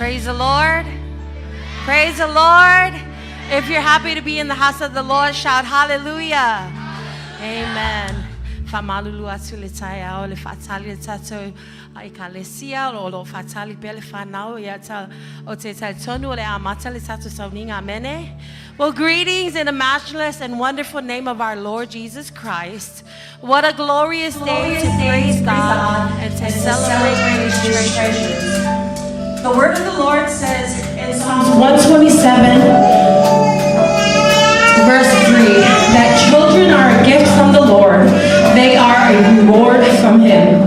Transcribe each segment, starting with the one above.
Praise the Lord. Praise the Lord. If you're happy to be in the house of the Lord, shout hallelujah. Amen. Faamalulu atu le taeao le faatali le tatou ai ekalesia o lo faatali pea le whanau ia ta o te talitonu o le amata le tatou sauniga amene. Well, greetings in the matchless and wonderful name of our Lord Jesus Christ. What a glorious day to praise God and to celebrate His treasures. The word of the Lord says in Psalms 127, verse 3, that children are a gift from the Lord. They are a reward from Him.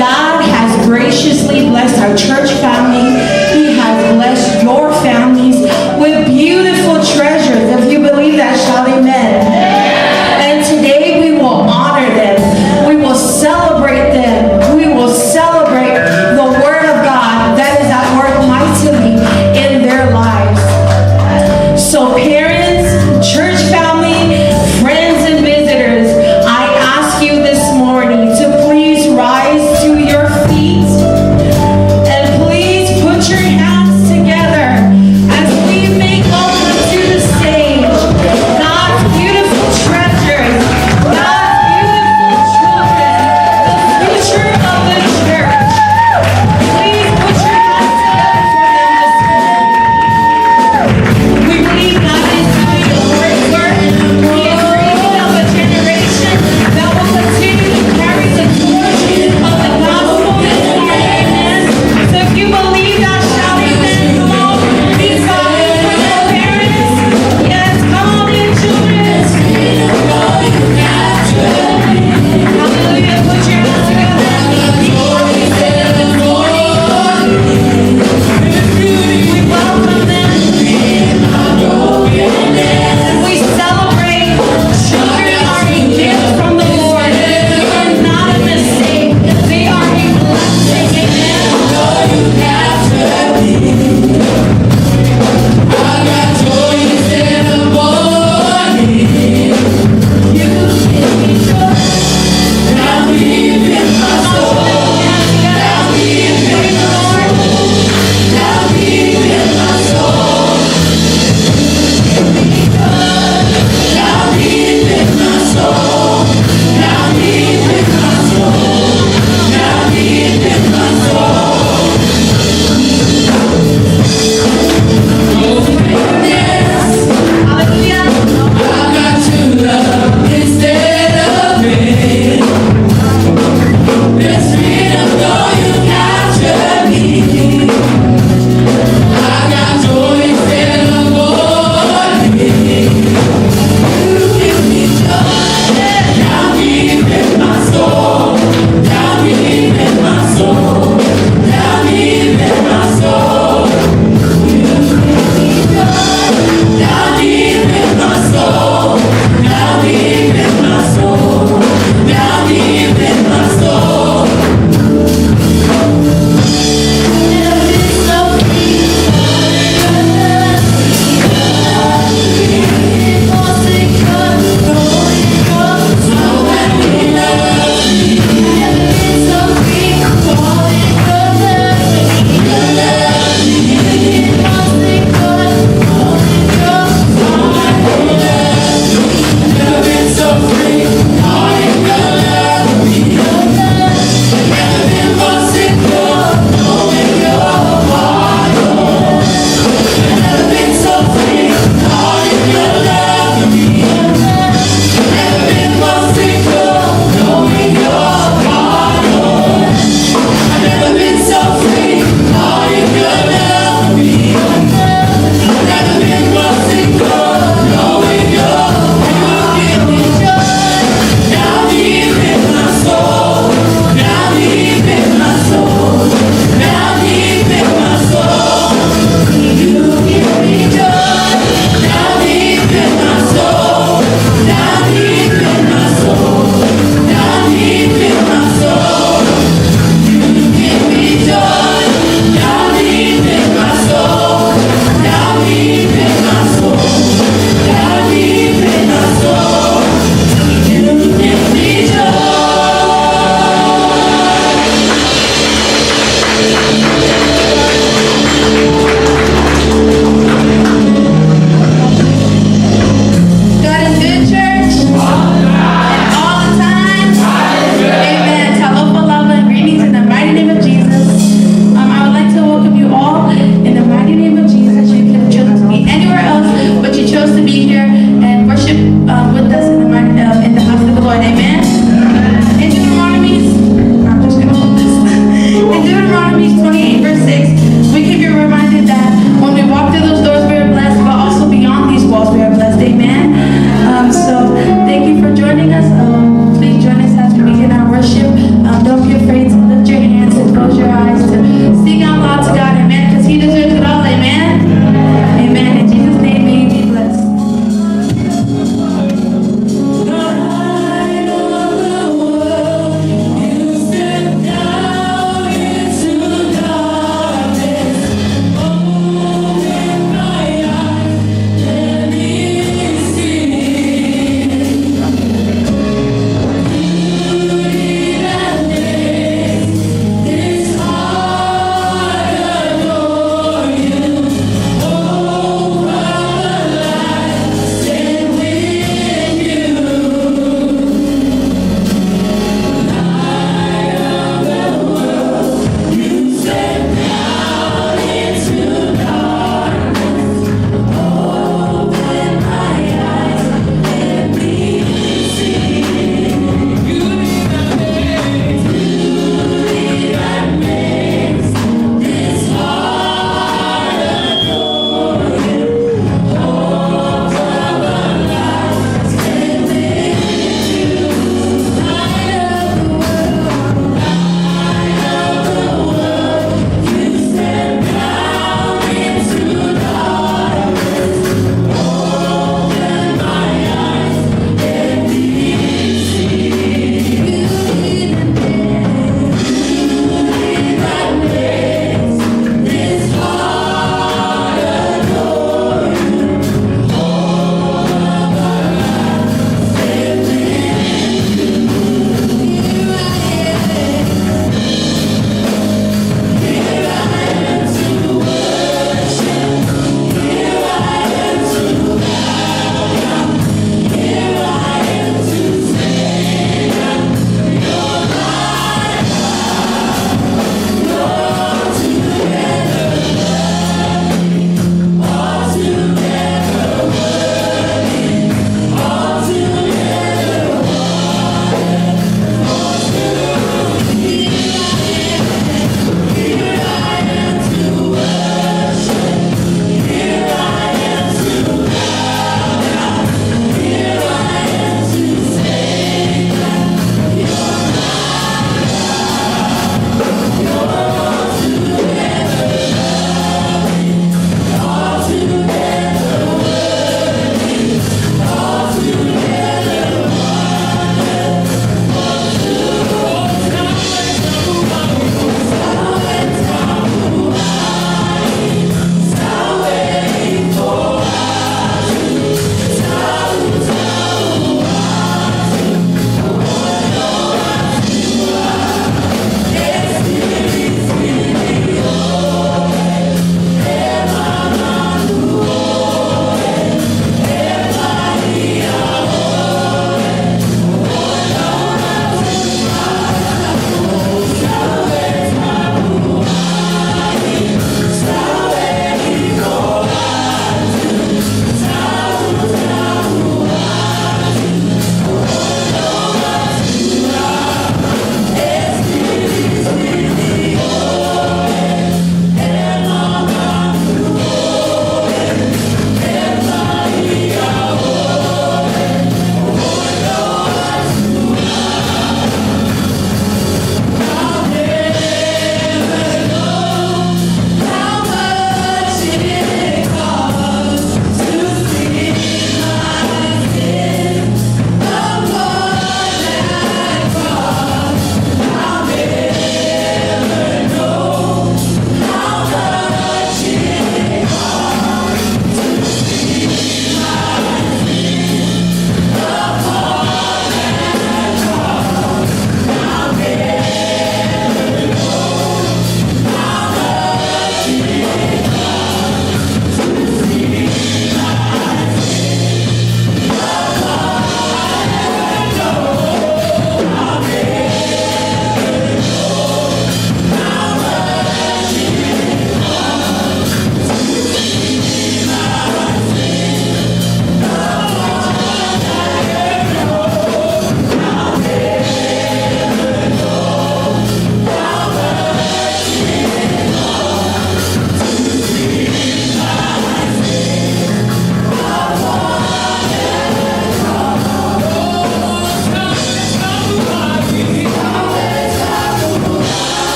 God has graciously blessed our church family. He has blessed your families with beautiful treasures. If you believe that, shout amen. And today we will honor them. We will celebrate them. We will celebrate the word of God that is at work mightily in their lives. So parents, church family,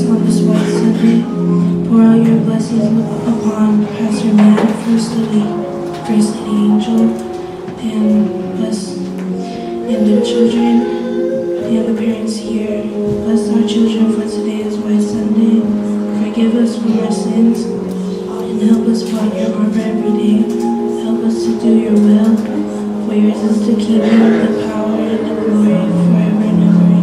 on this White Sunday. Pour out your blessings upon Pastor Matt, First Lady Angel, and bless and their children and the parents here. Bless our children, for today is White Sunday. Forgive us for our sins and help us find your armor every day. Help us to do your will. For yours is the kingdom, the power, and the glory forever and ever. Amen.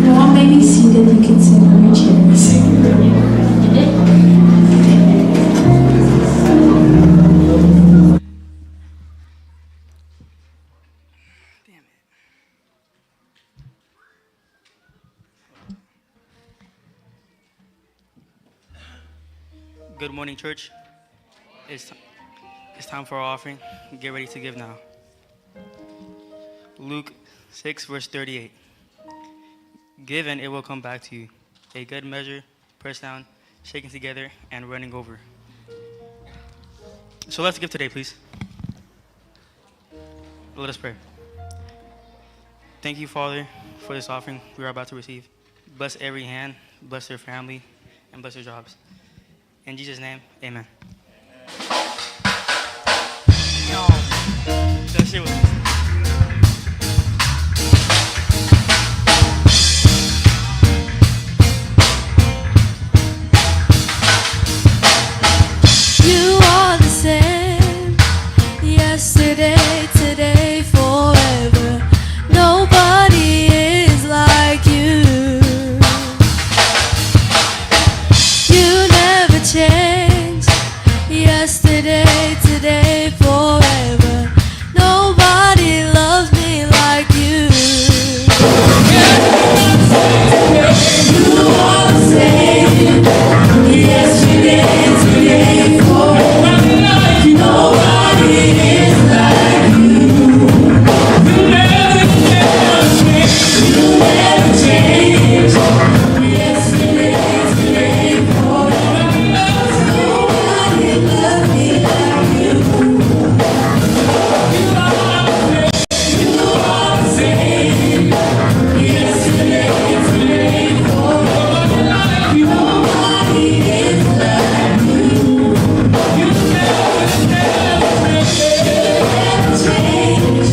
You all may be seated. You can sit on your chairs. Good morning, church. It's time for our offering. Get ready to give now. Luke 6, verse 38. Give and it will come back to you. A good measure, pressed down, shaken together, and running over. So let's give today, please. Let us pray. Thank you, Father, for this offering we are about to receive. Bless every hand, bless their family, and bless their jobs. In Jesus' name, amen. That shit was. You are the same yesterday, today, forever. Nobody is like you. You never change. Yesterday, today, forever. Nobody loves me like you. You are the same yesterday, today, forever. Nobody is like you. You never change. Yesterday, today, forever. Nobody loves me like you. You are the same. Yesterday, today, forever. Nobody is like you. You never change.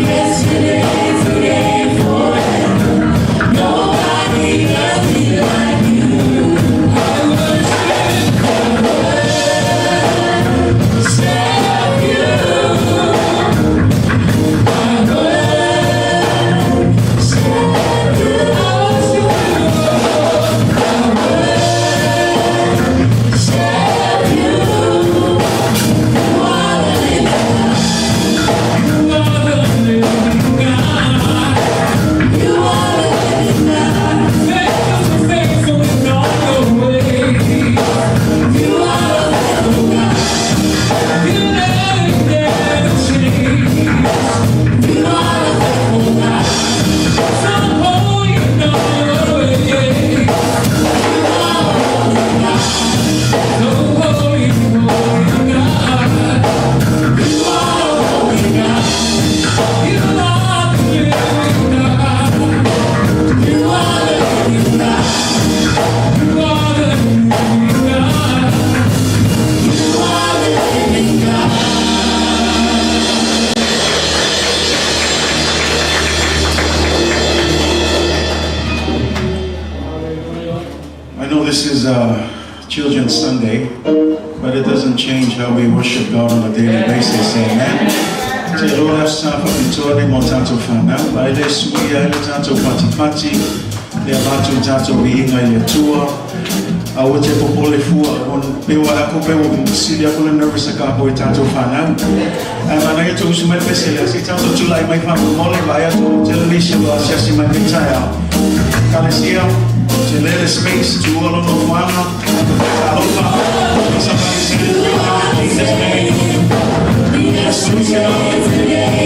Yesterday, today, forever. Nobody loves me like you. I worship you. I worship you. You are the living God. You are the living God. You are the living God. You are the faithful God. You are the holy God. You are the holy God. You are the living God. You are the living God. I know this is Children's Sunday, but it doesn't change how we worship God on a daily basis. Amen. Te roa sa whakitoa ne mō tātou whānau, ai le sui ai le tātou patipati, le avatu tātou i inga i le tua, a o te popole fua, on pewa ako pewa sili ako le nervous a kāpo i tātou whānau. Ai mana ia tō usu mai pese le asi tātou tula i mai whamu mole, vai atu te lisi wa asiasi mai pita ia. Kalesia, te lele space, tu alo no whana, aloha, somebody send it right now in Jesus' name. Yesterday, today,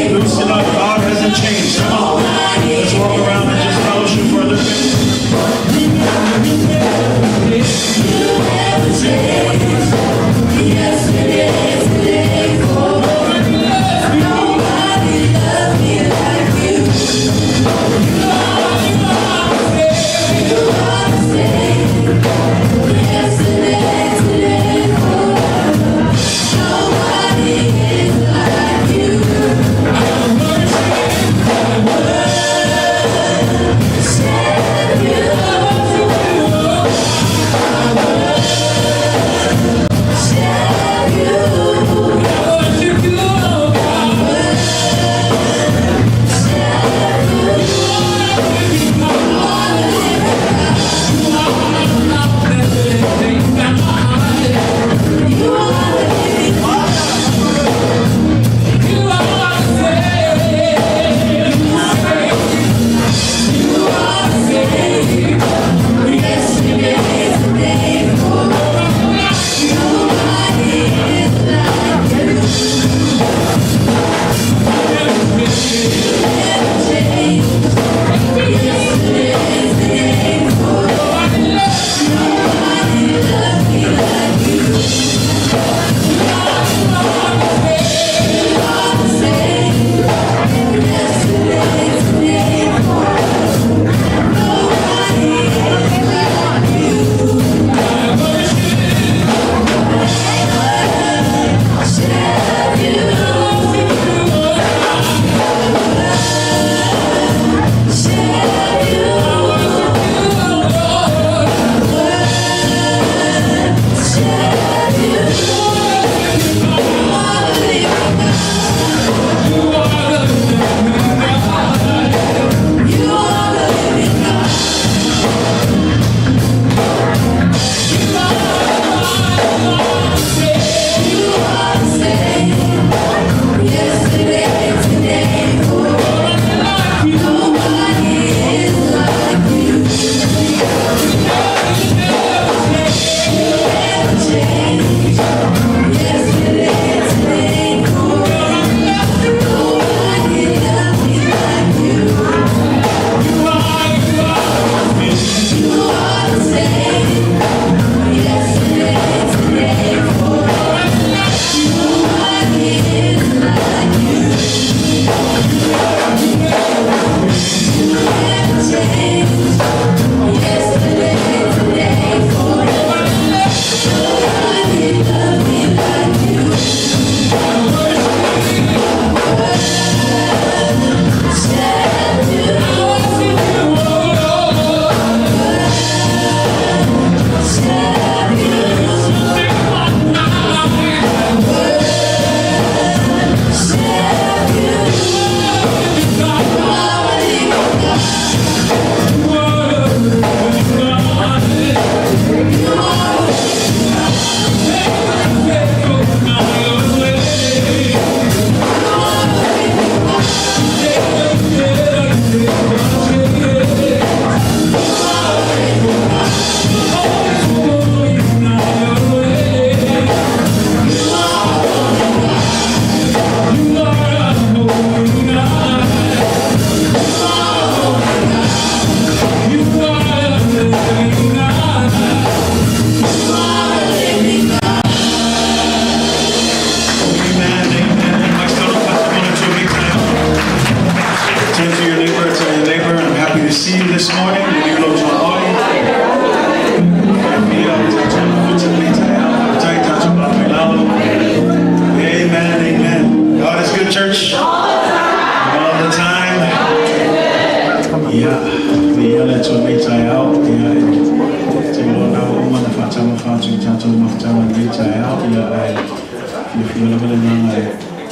Fiafia lava le agaga e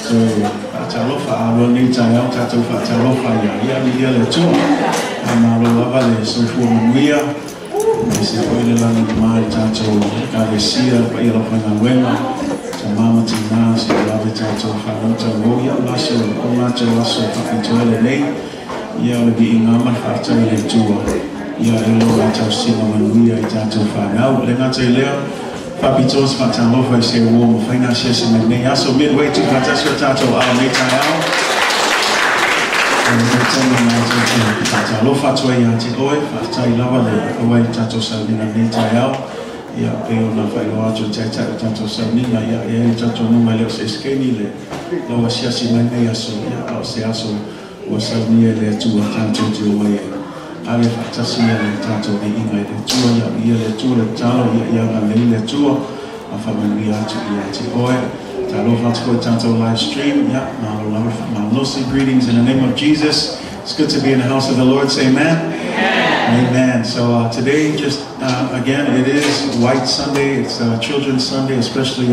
toe faatalofa a aloa lenei taeao tatou faatalofa ia ia viia le Atua. Faamalo lava le soifua manuia aemaise foi le lagi e mama i le tatou Ekalesia, le paia o le aufaigaluega, tama ma tina seia lava i tatou fanau talavou. Ia o le aso o le latou aso faapitoa lenei. Ia o le viiga ma le faafetai i le Atua ia e lo la tausiga manuia i tatou fanau. E le gata i lea, faapitoa se faatalofa i se ua mafai ona asiasi mai lenei aso. Midway tuufaatasi o tatou ao lenei taeao. O lenei taimi matou te faatalofa atu ai ia te oe, faafetai lava le auai i le tatou sauniga i lenei taeao. Ia pei ona faailoa atu e le Taitai o le tatou sauniga, ia e i ai le talitonuga e le o se esekeni le lau asiasi mai lenei aso, ia a o se aso ua saunia e le Atua tatou te omai e ave faatasi le tatou viiga i le Atua. Ia viia le Atua, le tatalo ia ia agalelei le Atua ma faamanuia atu ia te oe. Talofa atu foi i tatou live stream. Ia malo lava le faamalosi. Greetings in the name of Jesus. It's good to be in the house of the Lord. Say amen. Amen. Amen. So today, just again, it is White Sunday. It's Children's Sunday, especially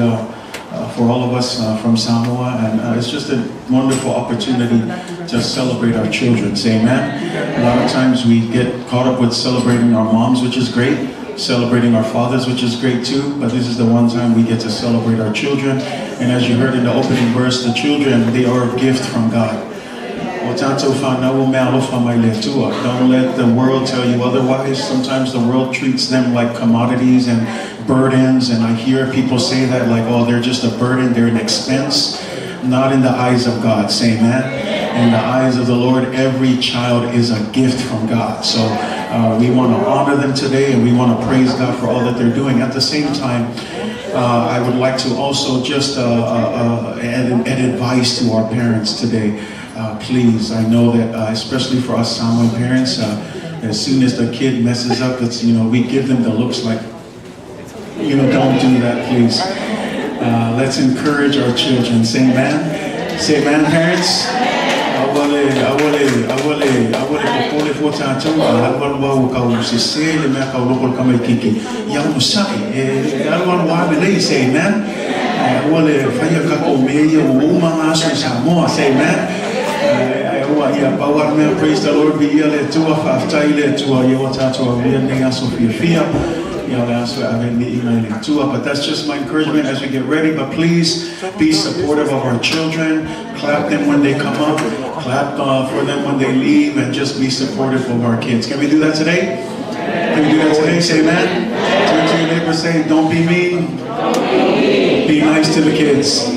for all of us from Samoa, and it's just a wonderful opportunity to celebrate our children. Say amen. A lot of times we get caught up with celebrating our moms, which is great, celebrating our fathers, which is great too, but this is the one time we get to celebrate our children. And as you heard in the opening verse, the children, they are a gift from God. O tatou fanau o mea alofa mai le Atua. Don't let the world tell you otherwise. Sometimes the world treats them like commodities and burdens, and I hear people say that like, oh, they're just a burden, they're an expense. Not in the eyes of God. Say amen. In the eyes of the Lord, every child is a gift from God. So we want to honor them today, and we want to praise God for all that they're doing. At the same time, I would like to also just add advice to our parents today. Please, I know that especially for us Samoan parents, as soon as the kid messes up, it's, we give them the looks like, don't do that, please. Let's encourage our children. Say amen. Say amen, parents. Aua le, aua le, aua le, aua le popole fua tatou, a alu alu lava ua tau sese le mea kau loko o le tamaititi. Ia onosai, e alu alu lava lelei, say amen. Aua le faia tatou mea ia ua uma ngā aso i Samoa, say amen. Ae aua ia pau lava le mea, praise the Lord, viia le Atua, faafetai i le Atua ia ua tatou aulia lenei aso fiafia. Ia o le aso e ave ai viiga i le Atua. But that's just my encouragement as we get ready. But please be supportive of our children. Clap them when they come up. Clap for them when they leave. And just be supportive of our kids. Can we do that today? Can we do that today? Say amen. Turn to your neighbor, say, don't be mean. Be nice to the kids.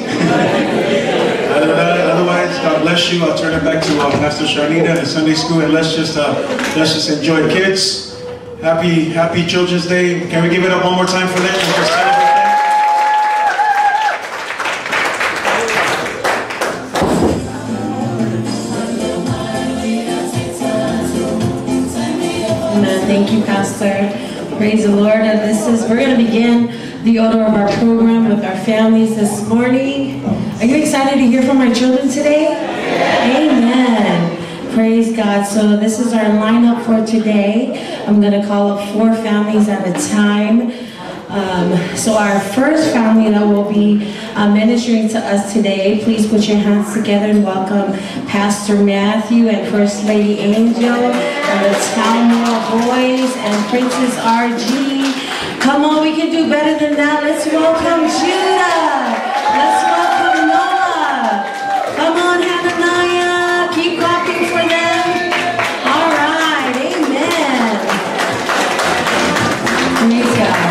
Otherwise, God bless you. I'll turn it back to Pastor Sharnita and the Sunday school, and let's just enjoy. Kids, happy happy Children's Day. Can we give it up one more time for them? And just celebrate them? Amen. Thank you, Pastor. Praise the Lord. And we're going to begin the order of our program with our families this morning. Are you excited to hear from our children today? Amen. Praise God. So this is our lineup for today. I'm going to call up four families at a time. So our first family that will be ministering to us today, please put your hands together and welcome Pastor Matthew and First Lady Angel and the Talmore boys and Princess RG. Come on, we can do better than that. Let's welcome Judah. Let's welcome Noah. Come on, Hananiah. Keep clapping for them. All right, amen. Praise God.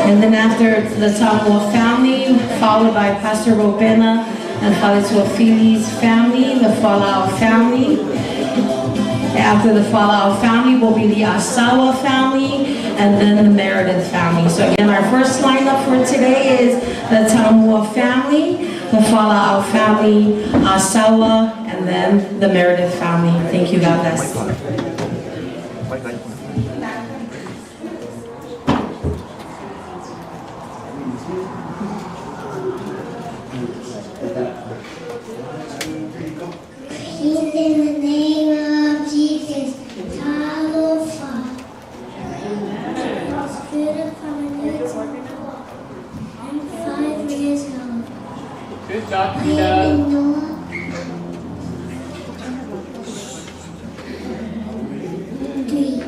And then after the Talmore family, followed by Pastor Robena and Father Tuafili's family, the Fallout family. After the Fallout family will be the Asawa family and then the Meredith family. So again, our first lineup for today is the Talmore family, the Fallout family, Asawa, and then the Meredith family. Thank you. God bless. Peace in the name of Jesus. Talofa. Spirit of I'm 5 years. Good job, Tina. Noah. 3.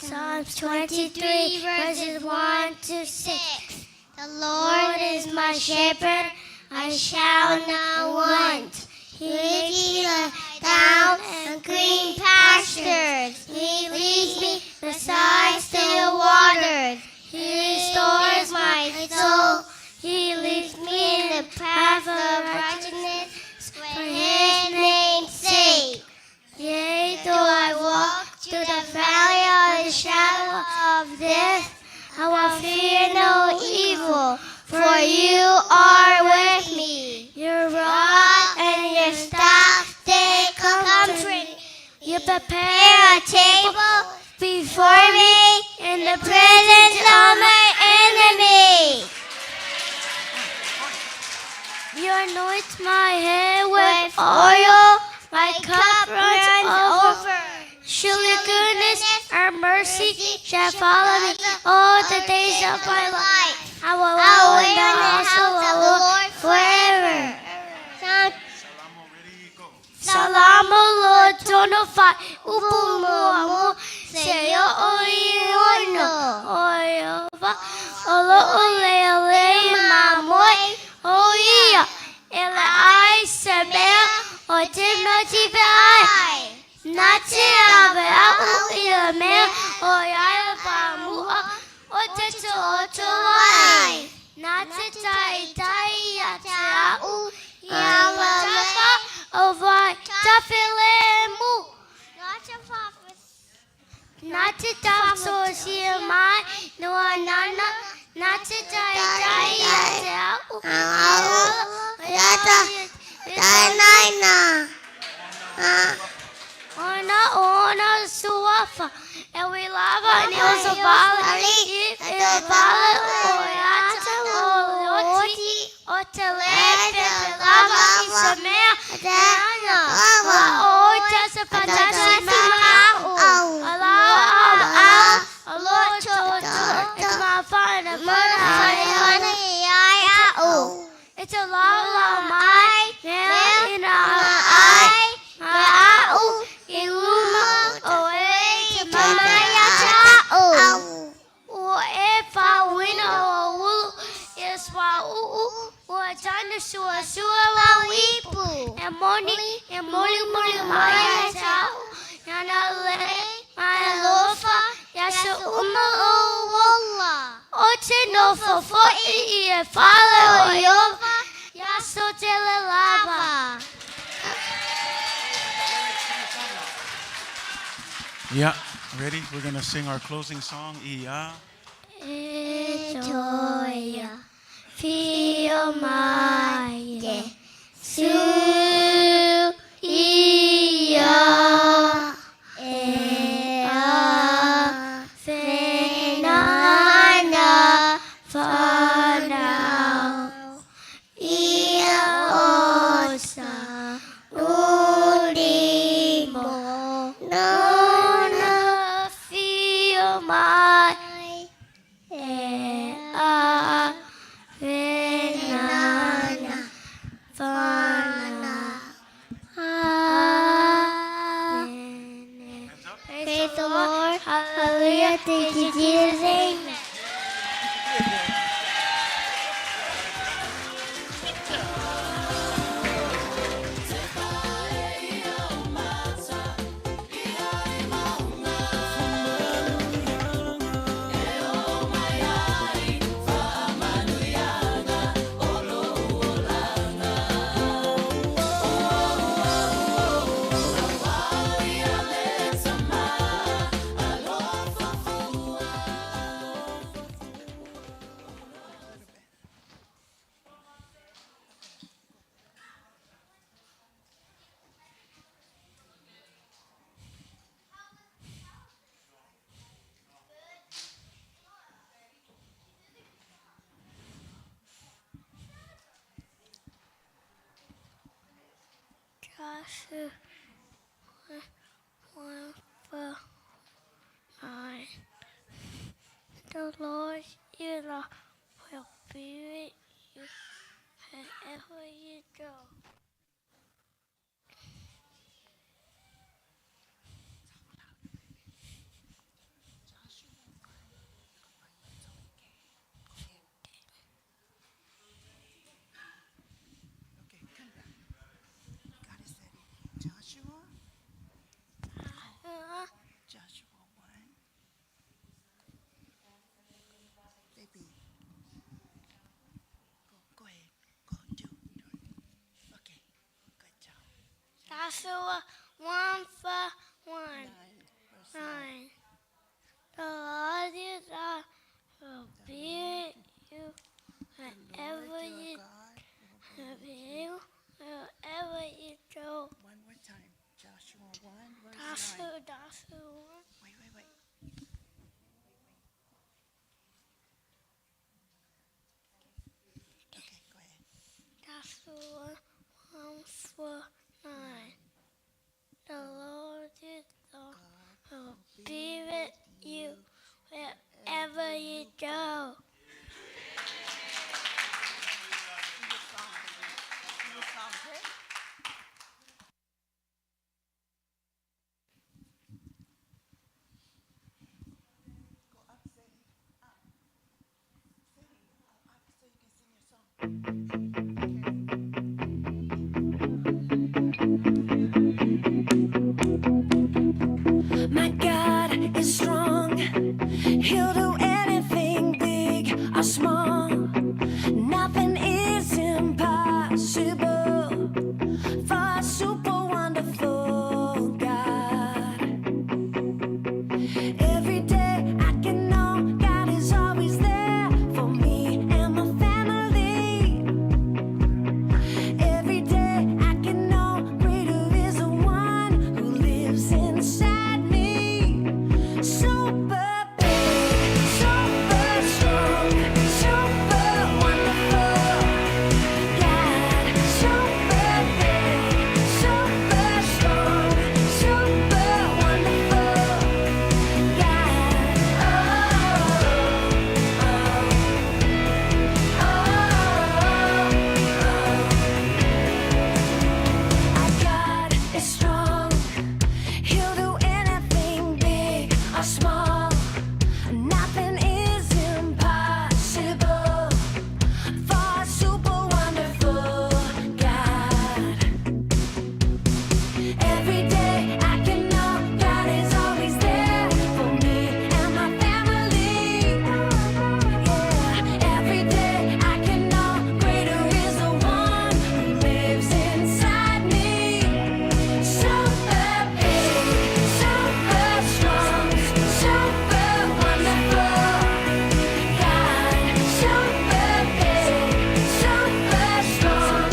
Psalms 23, verses 1 to 6. The Lord is my shepherd, I shall not want. He leads me down in green pastures. He leads me beside still waters. He restores my soul. He leads me in the path of righteousness for his name's sake. Yea, though I walk through the valley of the shadow of death, I will fear no evil, for you are with me. Your rod and your staff, they comfort me. You prepare a table before me in the presence of my enemy. You anoint my head with oil, my cup runs over. Surely goodness and mercy shall follow me all the days of my life. I will dwell in the house of the Lord forever. Salamo lo tono fa upu mo amo seyo o ono o va olo ole ole mamoi o ia ele ai sebea o te moti ai Nate ave au i la mea o ia pa mua o te to o to ai. Nate tai tai ia te au ia la tapa o vai tafele mu. Nate ta so si mai no anana nate tai tai ia te au ia la Ona ona suafa e we lava ni o zavala i e vala o ata o oti o telepe lava i samea nana wa o tasa patasi ma ala ala alo to to it's my fana fana fana it's a la la mai mea ina ai ma au iluma o e te mamaia ta'o. O e whawina o ulu e swa uu o tana sua sua wa wipu. E moni e moli moli mai e ta'o. Nana le mai alofa ia se uma o ola. O te nofo fo i i e fale o iova ia so te le lava. Yeah, ready? We're going to sing our closing song, Ia. E toia fio mai te su ia e a whenana whanau ia osa ulimo nona fio mai e a venana vana. Amen. Praise the Lord. Hallelujah. Thank you, Jesus. Amen. Joshua 1, 4, 9. The Lord your God will be with you wherever you go. Okay, come back. God is said Joshua, Joshua 1. Baby. Go, go ahead. Go do. Do it. Okay. Good job. Joshua 1, 4, 1. 9. Verse 9. 9. The Lord your God will be with you The wherever Lord your you God will be be wherever you go. One more time. Joshua 1, verse 9. Joshua, Joshua 1. Wait, wait, wait. Okay, go ahead. Joshua 1, 4, 9. The Lord your God God will be with you wherever you go. Do your song, baby. Do your song, okay? Go up, Sadie. Up. Sadie, go up so you can sing your song. My God is strong. He'll do anything big or small. Nothing is impossible for a super wonderful God. Every day I can know God is always there for me and my family. Every day I can know greater is the one who lives inside me. Super big, super strong, super wonderful. God, super big, super strong, super wonderful. God, oh, oh, oh. Our God is strong. He'll do anything big or small. Nothing is impossible for a super wonderful God. Every day I can know God is always there for me and my family. Yeah, every day I can know greater is the one who lives inside me. Super big, super strong, super wonderful. God, super big, super strong,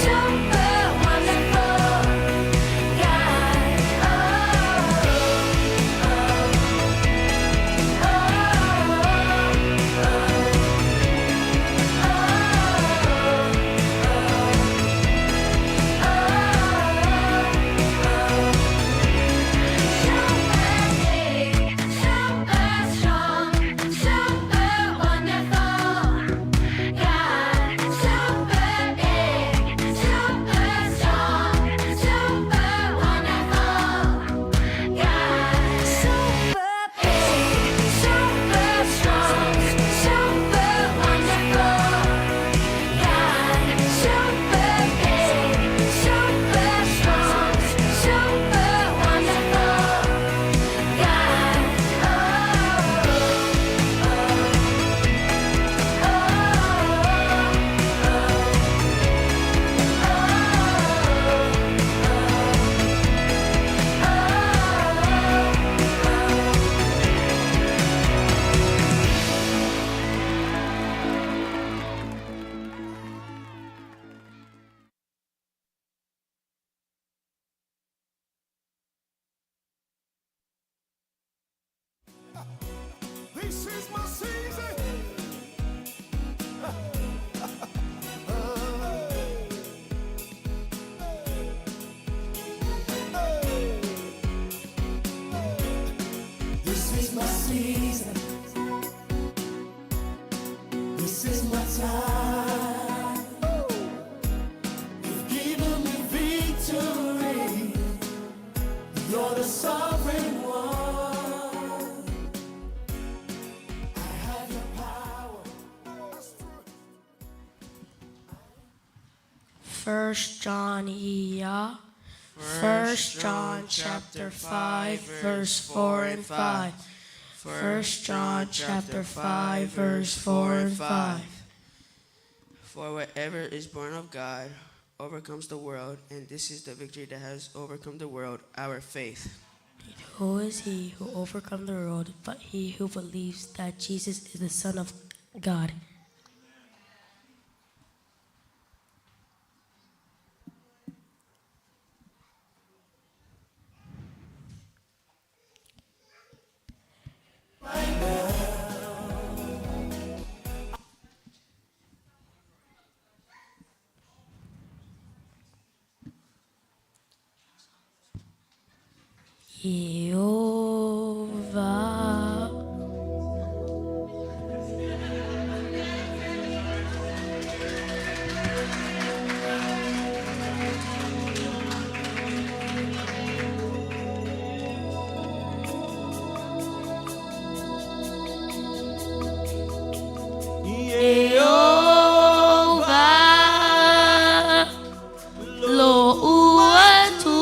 super wonderful. God, oh, oh, oh. Super big, super strong, super wonderful. God, super big, super strong, super wonderful. God, super big, super strong, super wonderful. God, super big, super strong, super wonderful. God, This is my season. is my season. This is my time. You've given me victory. You're the sovereign one. I have your power. First John Ia. First John chapter 5 verse 4 and 5. First John chapter 5 verse 4 and 5. For whatever is born of God overcomes the world, and this is the victory that has overcome the world, our faith. Who is he who overcomes the world but he who believes that Jesus is the Son of God? Jehovah. Jehovah, lo ua tu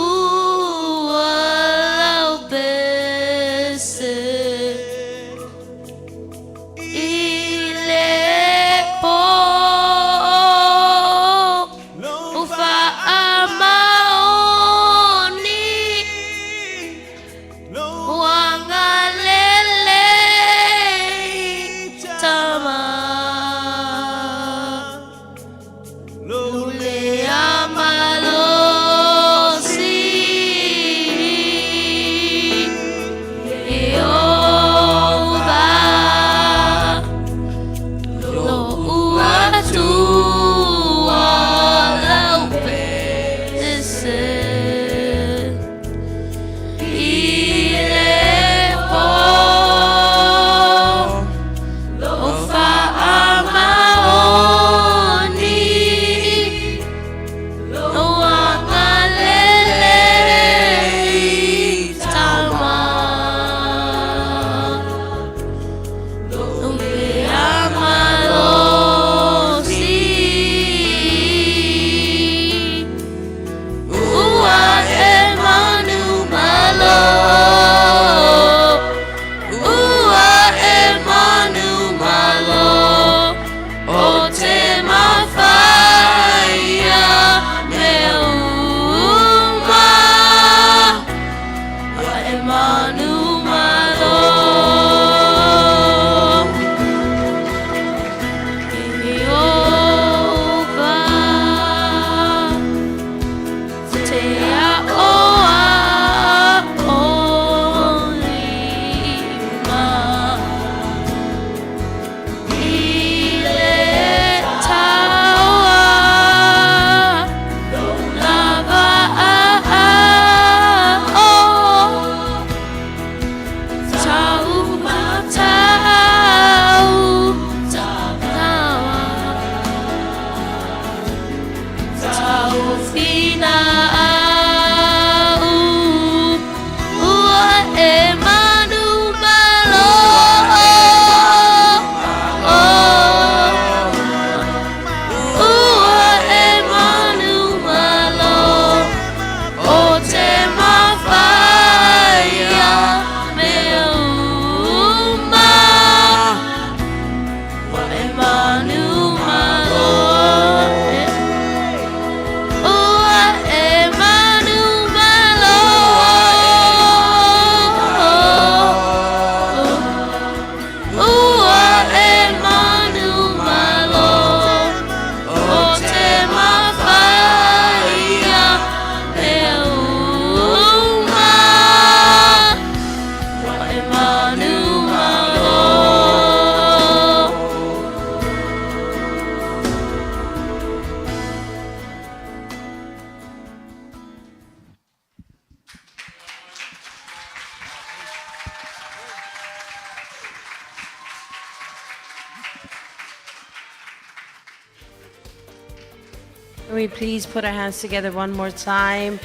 Can we please put our hands together one more time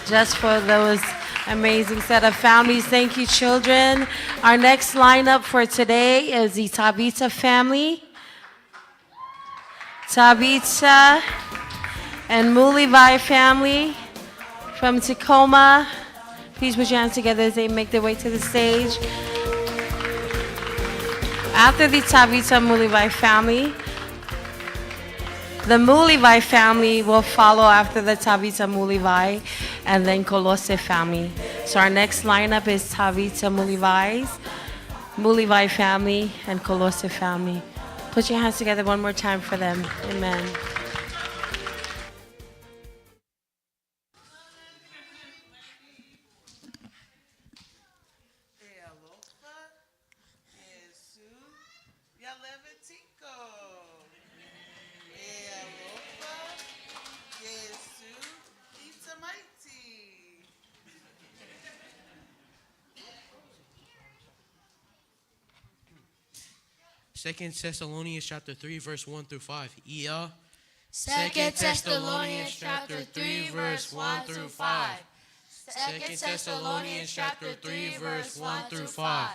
just for those amazing set of families? Thank you, children. Our next lineup for today is the Tabita family. Tabita and Mulivai family from Tacoma. Please put your hands together as they make their way to the stage. After the Tabita Mulivai family, the Mulivai family will follow after the Tavita Mulivai and then Kolose family. So our next lineup is Tavita Mulivai's, Mulivai family, and Kolose family. Put your hands together one more time for them. Amen. Second Thessalonians chapter 3 verse 1 through 5. Ia. Second Thessalonians chapter 3 verse 1 through 5. Second Thessalonians chapter 3 verse 1 through 5.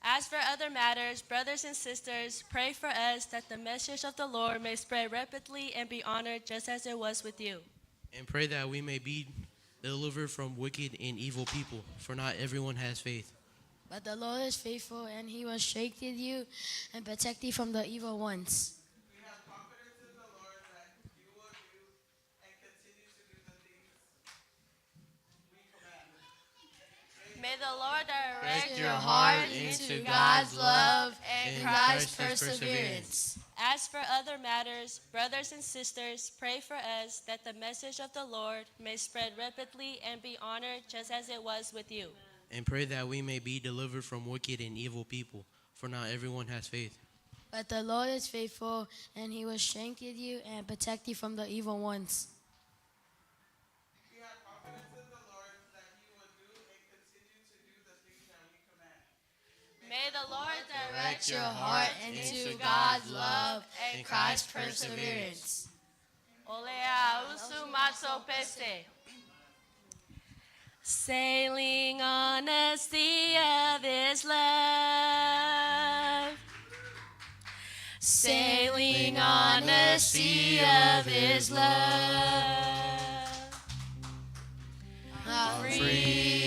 As for other matters, brothers and sisters, pray for us that the message of the Lord may spread rapidly and be honored just as it was with you. And pray that we may be delivered from wicked and evil people, for not everyone has faith. But the Lord is faithful, and he will strengthen you and protect you from the evil ones. May the Lord direct Direct your heart into God's love and Christ's perseverance. As for other matters, brothers and sisters, pray for us that the message of the Lord may spread rapidly and be honored just as it was with you. And pray that we may be delivered from wicked and evil people, for not everyone has faith. But the Lord is faithful, and he will strengthen you and protect you from the evil ones. May the Lord Direct your heart into God's love and Christ's perseverance. Olea usu maso pese. Sailing on a sea of His love. Sailing on a sea of His love. I'm free.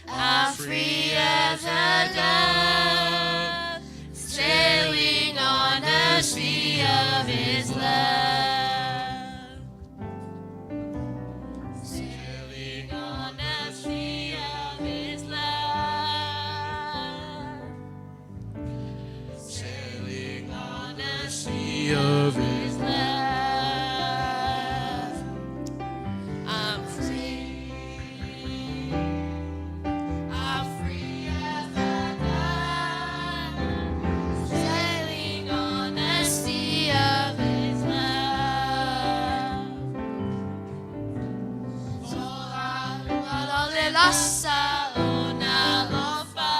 I'm free as a dove, sailing on the sea of His love. Sailing On the sea of His love. Sailing On the sea of His His love. I'm free. I'm free as a dove, sailing on the sea of His love. Lasa una lofa.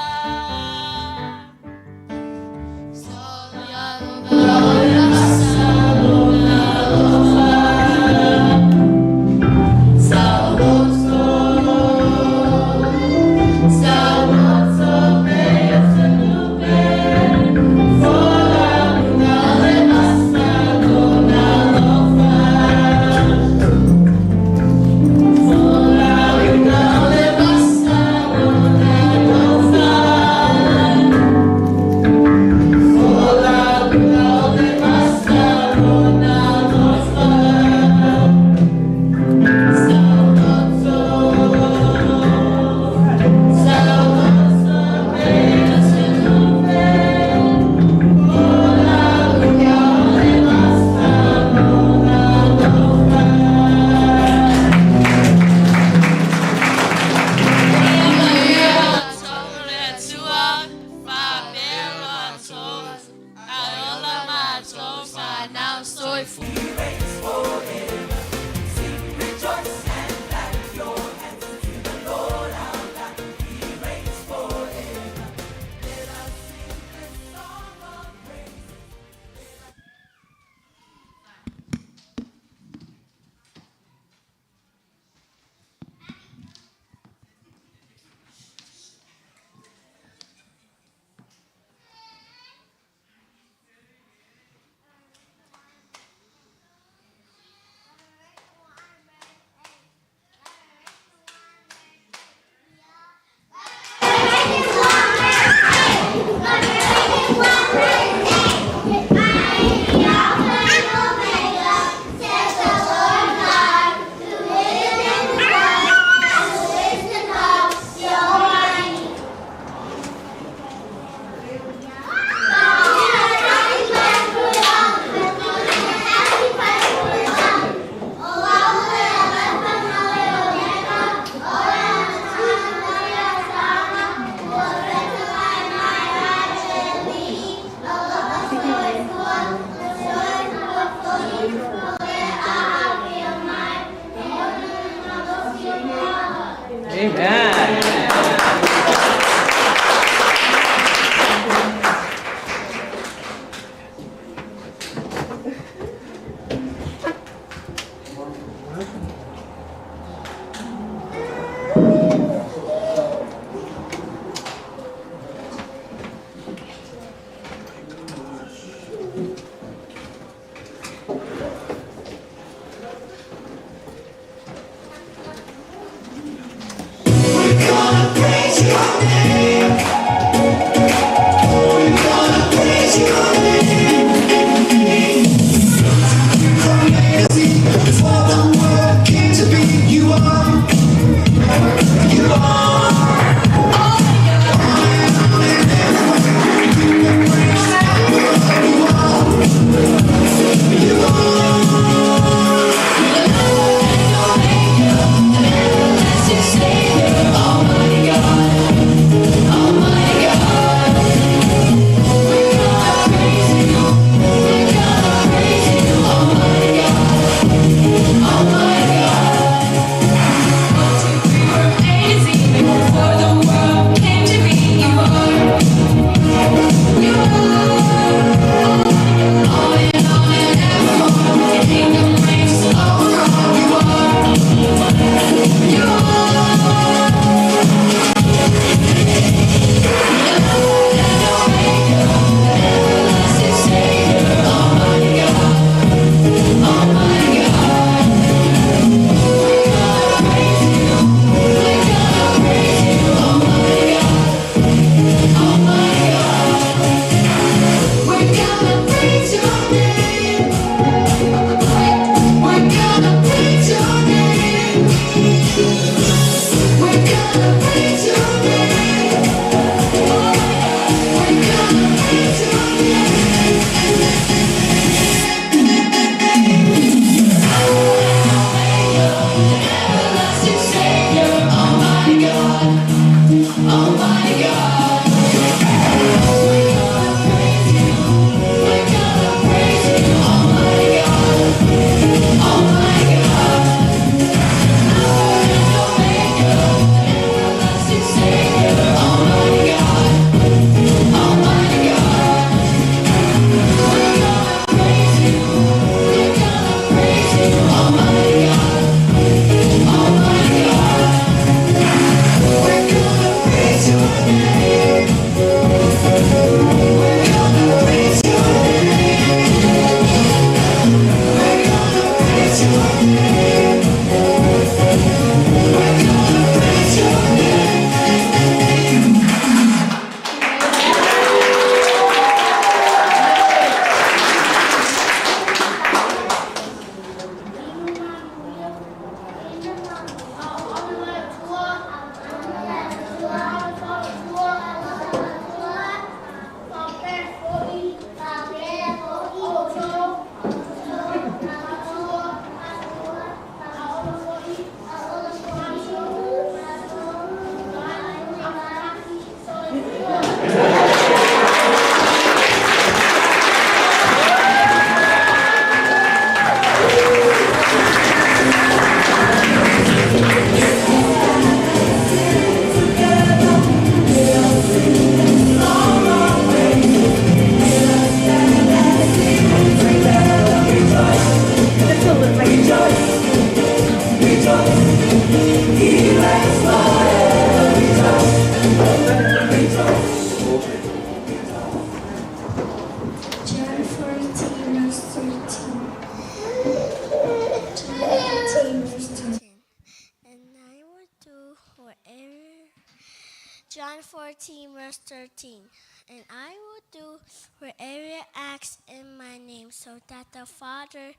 verse 13. And I will do whatever you ask in my name, so that the Father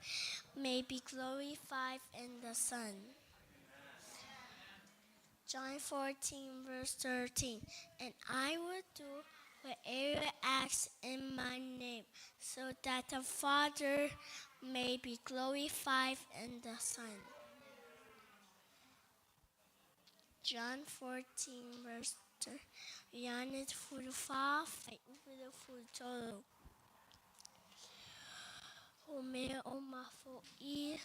may be glorified in the Son. John 14, verse 13. And I will do whatever you ask in my name, so that the Father may be glorified in the Son. John 14, verse 3. Ioane 14, fuaiupu 13. O mea o mafo'i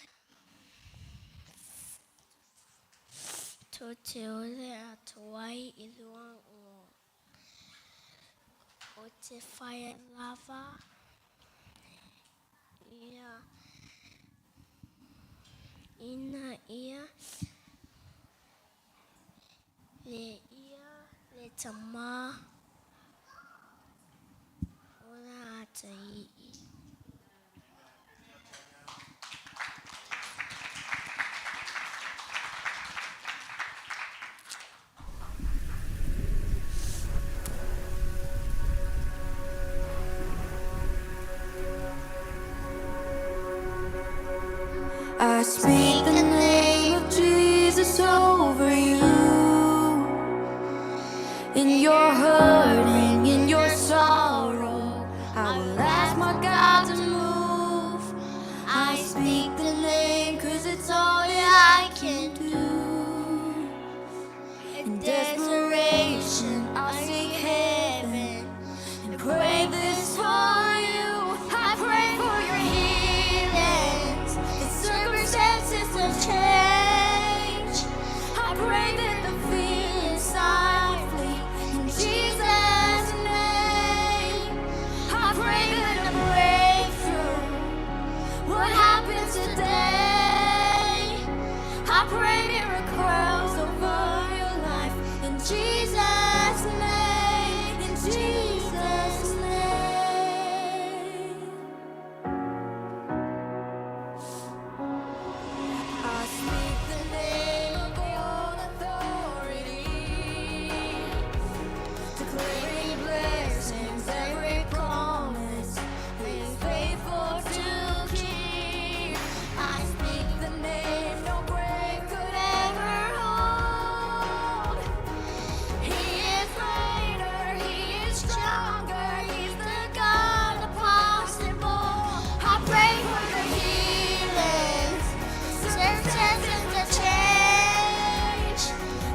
to te ole atu ai i luago o te whaia lava ia ina ia le ia le tama ona atai'i. I speak the name of Jesus over you. In your hurting, in your sorrow, I will ask my God to move. I speak the name cause it's all that I can do. In desperation, I seek heaven and pray this for you. I pray for your healings, the circumstances will change. I pray that the fear inside flee in Jesus' name. I pray that a breakthrough what happens today. I pray miracles over your life in Jesus' name, in Jesus' name. I speak the name of all authority, declaring blessings, every promise He is faithful to keep. I speak the name no grave could ever hold. He is greater, He is stronger, He's the God of possible. I pray for your healings, circumstances to change.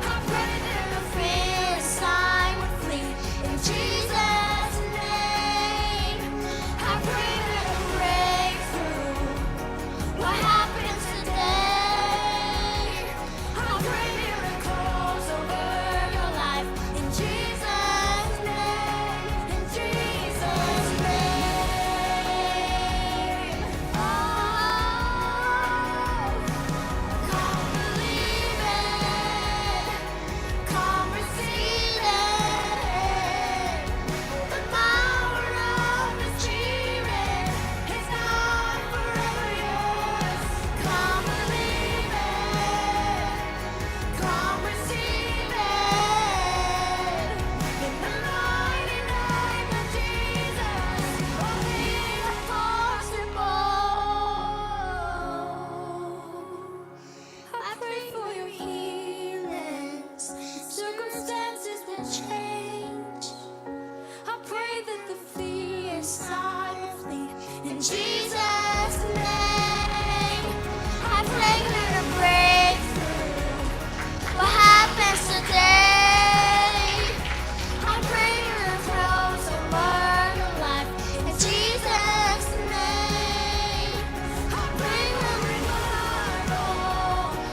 I pray that the fear inside would flee in Jesus' name. I pray that a breakthrough. What happens today? I pray miracles over your life in Jesus' name, in Jesus' name. Oh, come believe it, come receive it. The power of the Spirit is now forever yours. Come believe it. Come receive it. In the mighty name of Jesus, all things are possible. I pray for your healings. Circumstances will change. I pray that the fear inside will flee. In Jesus' name, I pray for a breakthrough. What happens today? I pray miracles over your life. In Jesus' name, I pray a revival,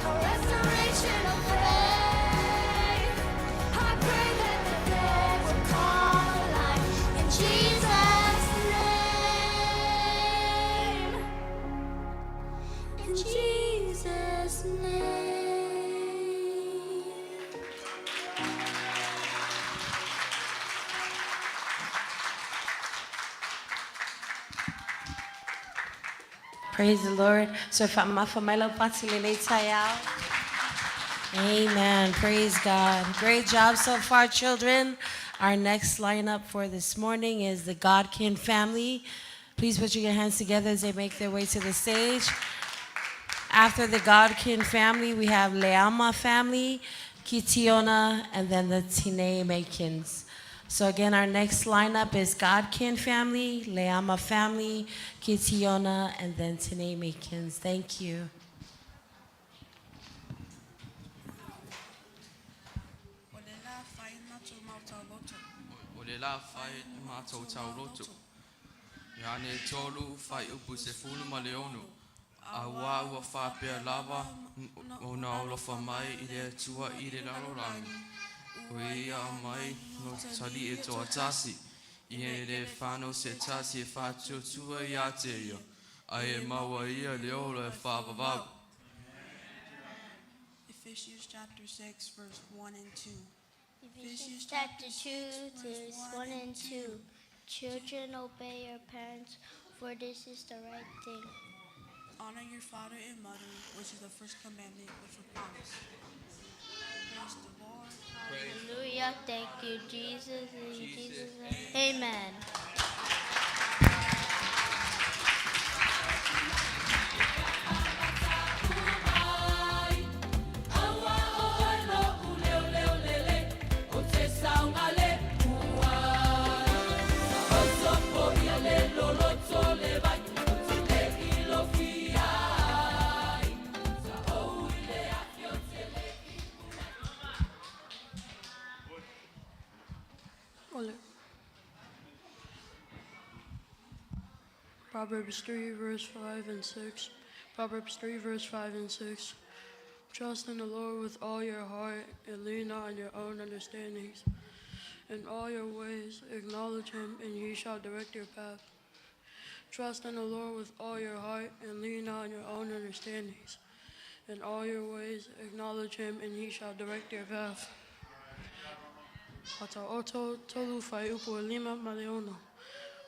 a restoration of faith. I pray that the dead will come alive. In Jesus' name. In Jesus' name. Praise the Lord. So if I'm Amen. Praise God. Great job so far, children. Our next lineup for this morning is the Godkin family. Please put your hands together as they make their way to the stage. After the Godkin family, we have Leama family, Kitiona, and then the Tine Makins. So again, our next lineup is Godkin family, Leama family, Kitiona, and then Tine Makins. Thank you. O le la fai matou mautauloto. O le la fai matou tauloto. Ioane tolu fuaiupu 16. Auā ua faapea lava ona alofa mai le Atua i le lalolagi, ua Ia aumai lo Alii e toatasi, ina ia le fanau se tasi e faatuatua ia te Ia, ae ia maua ia le ola e faavavau. Ephesians chapter 6, verse 1 and 2. Ephesians chapter 2, verse 1 and 2. Children, obey your parents, for this is the right thing. Honor your father and mother, which is the first commandment with a promise. Praise the Lord. Hallelujah. Thank you, Jesus. In Jesus' name. Amen. Ole. Proverbs 3, verse 5 and 6. Proverbs 3, verse 5 and 6. Trust in the Lord with all your heart and lean not on your own understandings. In all your ways acknowledge him, and he shall direct your path. Trust in the Lord with all your heart and lean not on your own understandings. In all your ways acknowledge him, and he shall direct your path. Fata'oto tolu fuaiupu e lima ma le 6.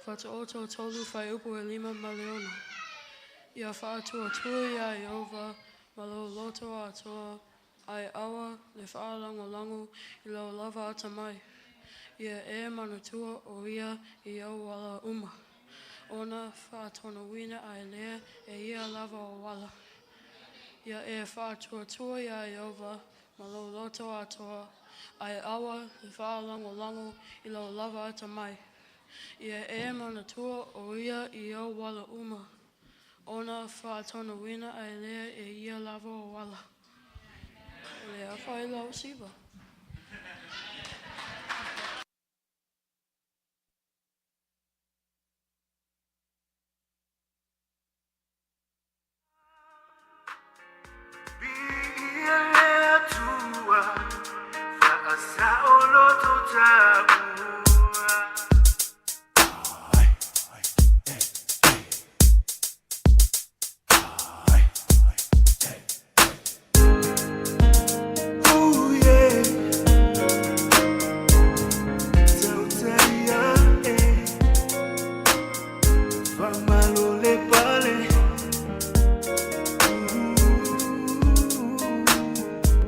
Fata'oto tolu fuaiupu e lima ma le 6. Ia faatuatua iā Ieova ma lou loto atoa, ae aua le faalagolago i lou lava atamai. Ia e manatua o Ia i ou ala uma, ona faatonuina ai lea e ia lava ou ala. Ia e faatuatua iā Ieova ma lou loto atoa, ae aua le faalagolago i lou lava atamai. Ia e manatua o Ia i ou ala uma, ona faatonuina ai lea e ia lava ou ala. O le afa i lau siva. Viia le Atua, faasaoloto taua. Ooh, yeah. Tautai eh. Famalole pale.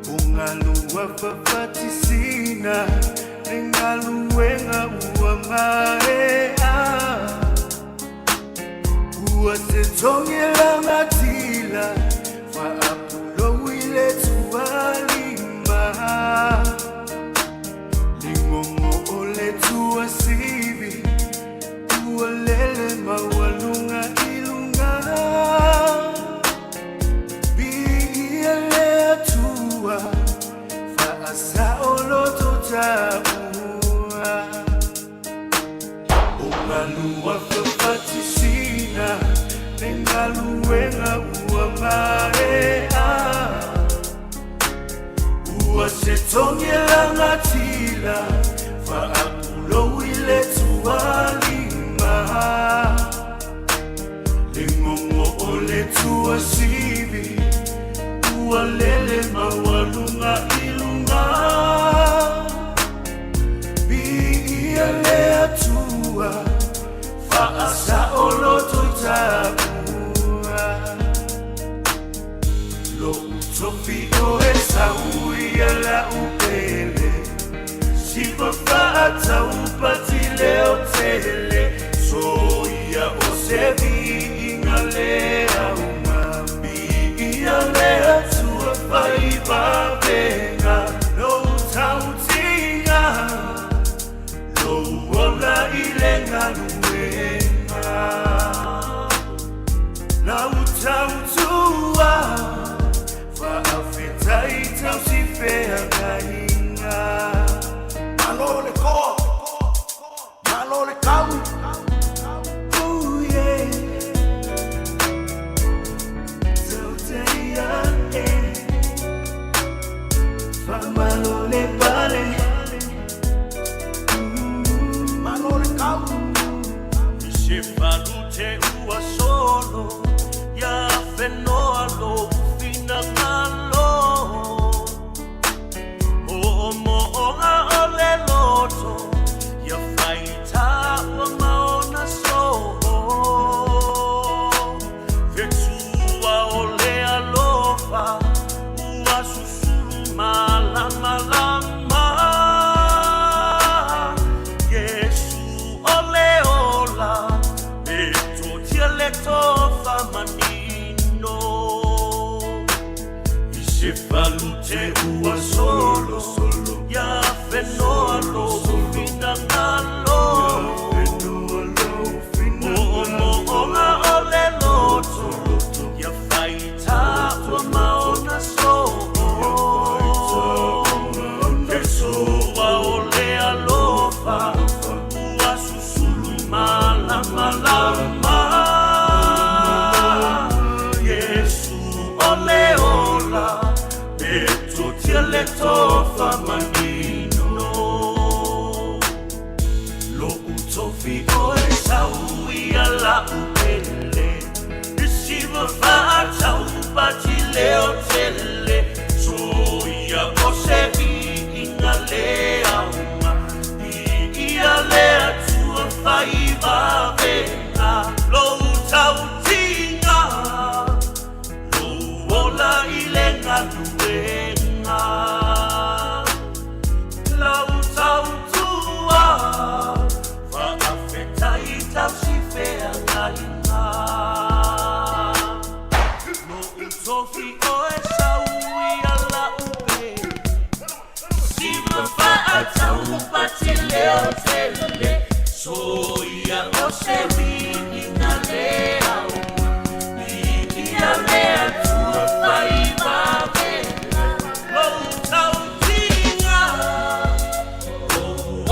O galu fafatisina le galuega ua maea. Ua se togi lagatila faapulou i le tualima. Ligogo o le tuasivi ua lele maualuga i luga. Viia le Atua, faasaoloto taua. O galu fafatisina le galuega ua maea. Ua se togi lagatila faapulou i le tualima. Ligogo o le tuasivi ua lele maualuga i luga. Viia le Atua, faasaoloto taua. Lo'u tofi o Esau ia la'u pele. Siva. kau. Ooh, yeah. Tau te ia e. Whamalo le pale. Malo le kau. I se falu te ua solo. Ia whenoa lo whina ngalo. Mo mo o ngā o le loto. Ia whaita ua maona so. Fetua o le alofa. Ua susulu malama lama. Yesu o le ola. E totia le tofa manino. I se falu te ua solo Ia whenoa lo whina ngalo Mo mo o ngā o le loto Ia whaita ua maona so Fesoa o le alofa Ua susulu malama lama Yesu o le ola E totia le tofa manino Lo utofi oe sau ia la upele Isiva whaatau pati leo tele So ia o se i inga le auma I ia le atua whai vavenga Lo utau tinga Lo ola i le ngaluenga Lau tau tua Whaafetai tau si whea ngainga Lo utofi oe sau i ala upe Siva whaatau pati leo tele So ia o se wini ngā le auma I ia le atua whai vavenga Lo tau tinga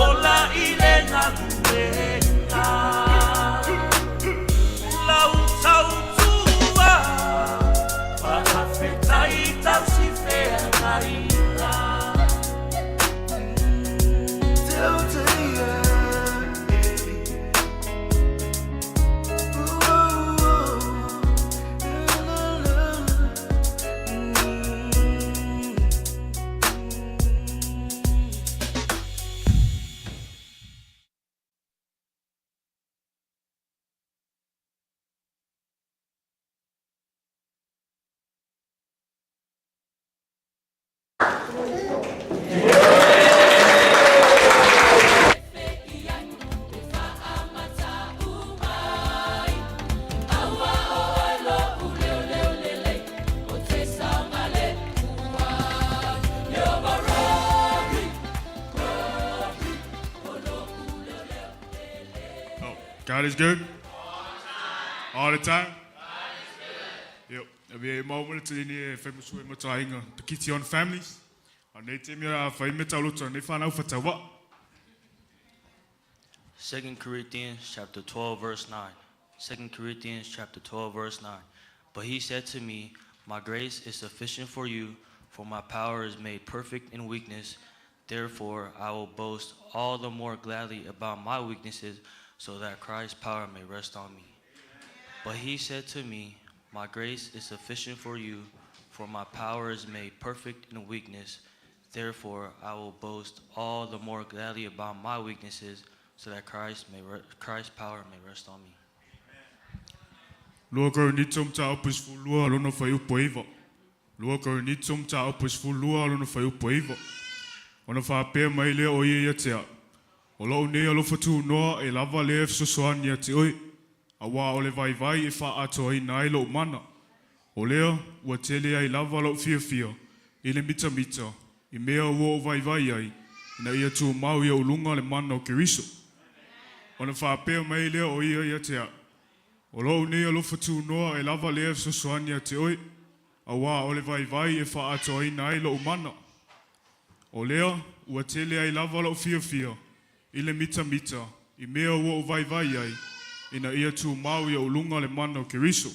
Ola i le ngaluenga Lau tau tua Whaafetai tau si whea ngainga Tau te ia Oh, God is good? All the time? Yep. Avea e mau mana te ni e whaimusu e matainga. The Kition families. A nei te mea a whai me tauloto, nei whanau whatawa. 2 Corinthians chapter 12 verse 9. 2 Corinthians chapter 12 verse 9. But he said to me, My grace is sufficient for you, for my power is made perfect in weakness. Therefore, I will boast all the more gladly about my weaknesses, so that Christ's power may rest on me. But he said to me, My grace is sufficient for you, for my power is made perfect in weakness. Therefore, I will boast all the more gladly about my weaknesses, so that Christ's power may rest on me. Lua Korinito mta upus fulua lono whai upo iwa. Lua Korinito mta upus fulua lono whai upo iwa. Ona whapea mai lea o ia ia tea. O lau nei alofa tū noa e lava lea fesoasoani ia te oe. A wā o le vai vai e wha atoa i nai lou mana. O lea, ua tele ai lava lau fia fia, i le mita mita, i mea ua o vai vai ai, ina ia tū mau ia ulunga le mana o Keriso. Ona whapea mai lea o ia ia tea. O lou nei alofa tū noa e lava lea fesoasoani ia te oe. A wā o le vai vai e wha atoa i nai lou mana. O lea, ua tele ai lava lau fia fia, i le mita mita, i mea ua ou vaivai ai, ina ia tumau i ou luga le mana o Keriso.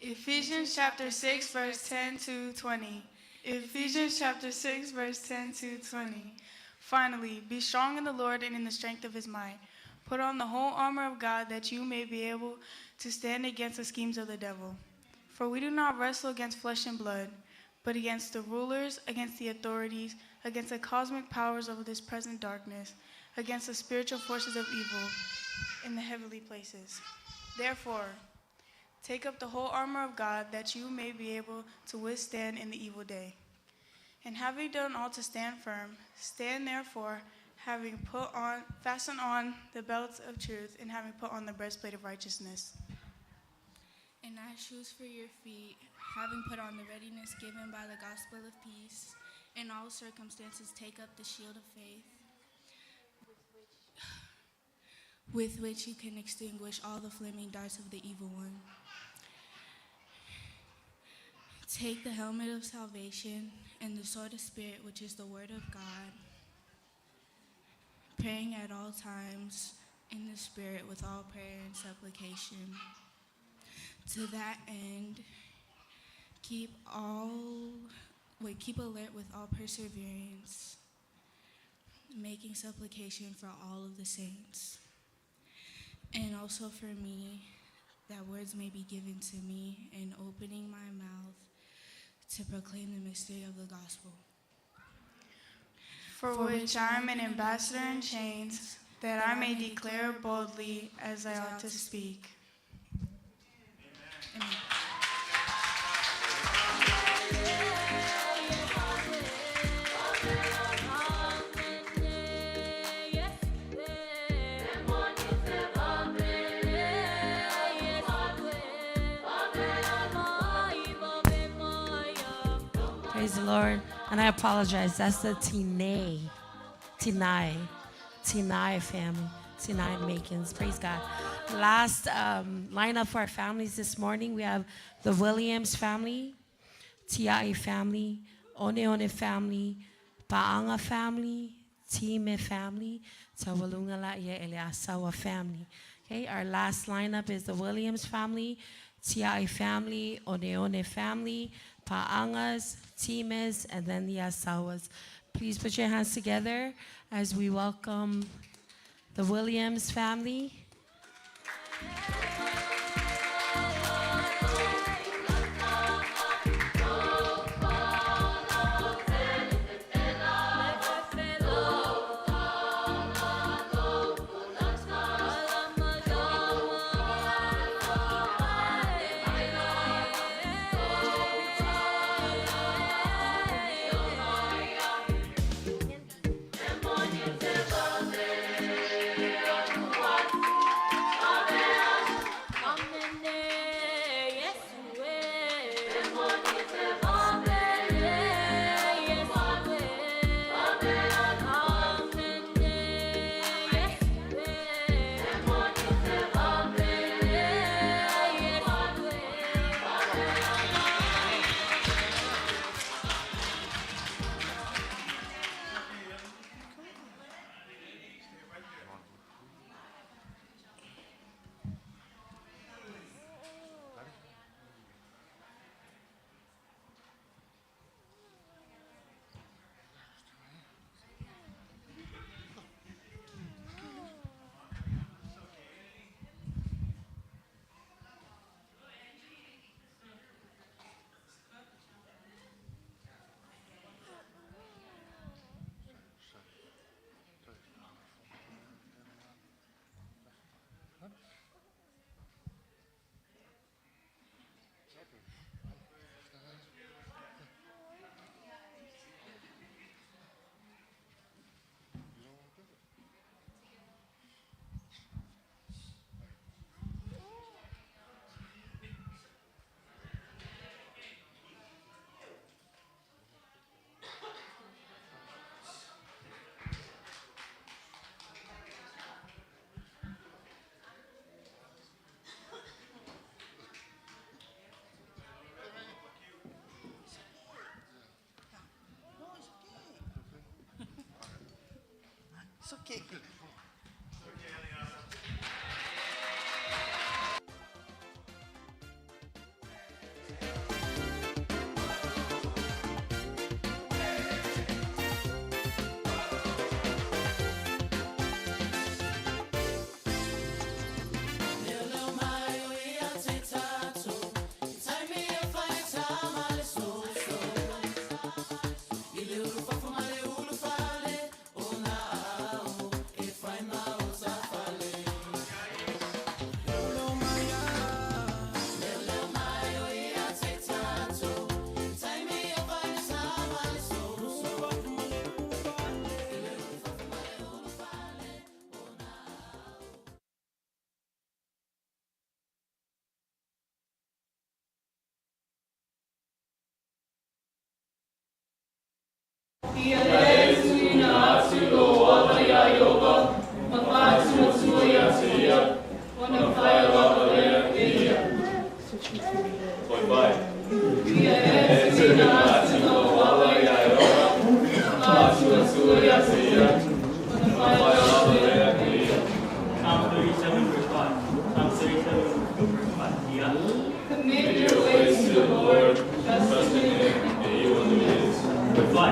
Ephesians chapter 6, verse 10 to 20. Ephesians chapter 6, verse 10 to 20. Finally, be strong in the Lord and in the strength of his might. Put on the whole armor of God that you may be able to stand against the schemes of the devil. For we do not wrestle against flesh and blood, but against the rulers, against the authorities, against the cosmic powers of this present darkness, against the spiritual forces of evil in the heavenly places. Therefore, take up the whole armor of God that you may be able to withstand in the evil day. And having done all to stand firm, stand therefore, having put on fastened on the belts of truth and having put on the breastplate of righteousness. And as shoes for your feet, having put on the readiness given by the gospel of peace, in all circumstances take up the shield of faith, with which you can extinguish all the flaming darts of the evil one. Take the helmet of salvation and the sword of spirit, which is the word of God, praying at all times in the spirit with all prayer and supplication. To that end, keep all wait, keep alert with all perseverance, making supplication for all of the saints. And also for me, that words may be given to me in opening my mouth to proclaim the mystery of the gospel. For which I am an ambassador in chains, that I may declare boldly as I ought to speak. Amen. Praise the Lord. And I apologize. That's the Tinay, Tinay, Tinay family, Tinay Makins. Praise God. Last lineup for our families this morning, we have the Williams family, Tiai family, One One family, Paanga family, Time family, Tawalungala Eleasawa family. Okay, our last lineup is the Williams family, Tiai family, One One family, Paangas, Times, and then the Asawas. Please put your hands together as we welcome the Williams family. It's okay. Ia le tuuina atu lou alofa iā Ieova, ma faatuatua ia te ia, ona faia lava lea e ia. Ia e tuuina atu lou alofa iā Ieova, ma faatuatua ia te ia, ona faia lava lea e ia. Psalm 37, verse 5. Psalm 37, verse 5. Yeah. Commit your ways to the Lord, trust in him, and he will do his. Verse 5.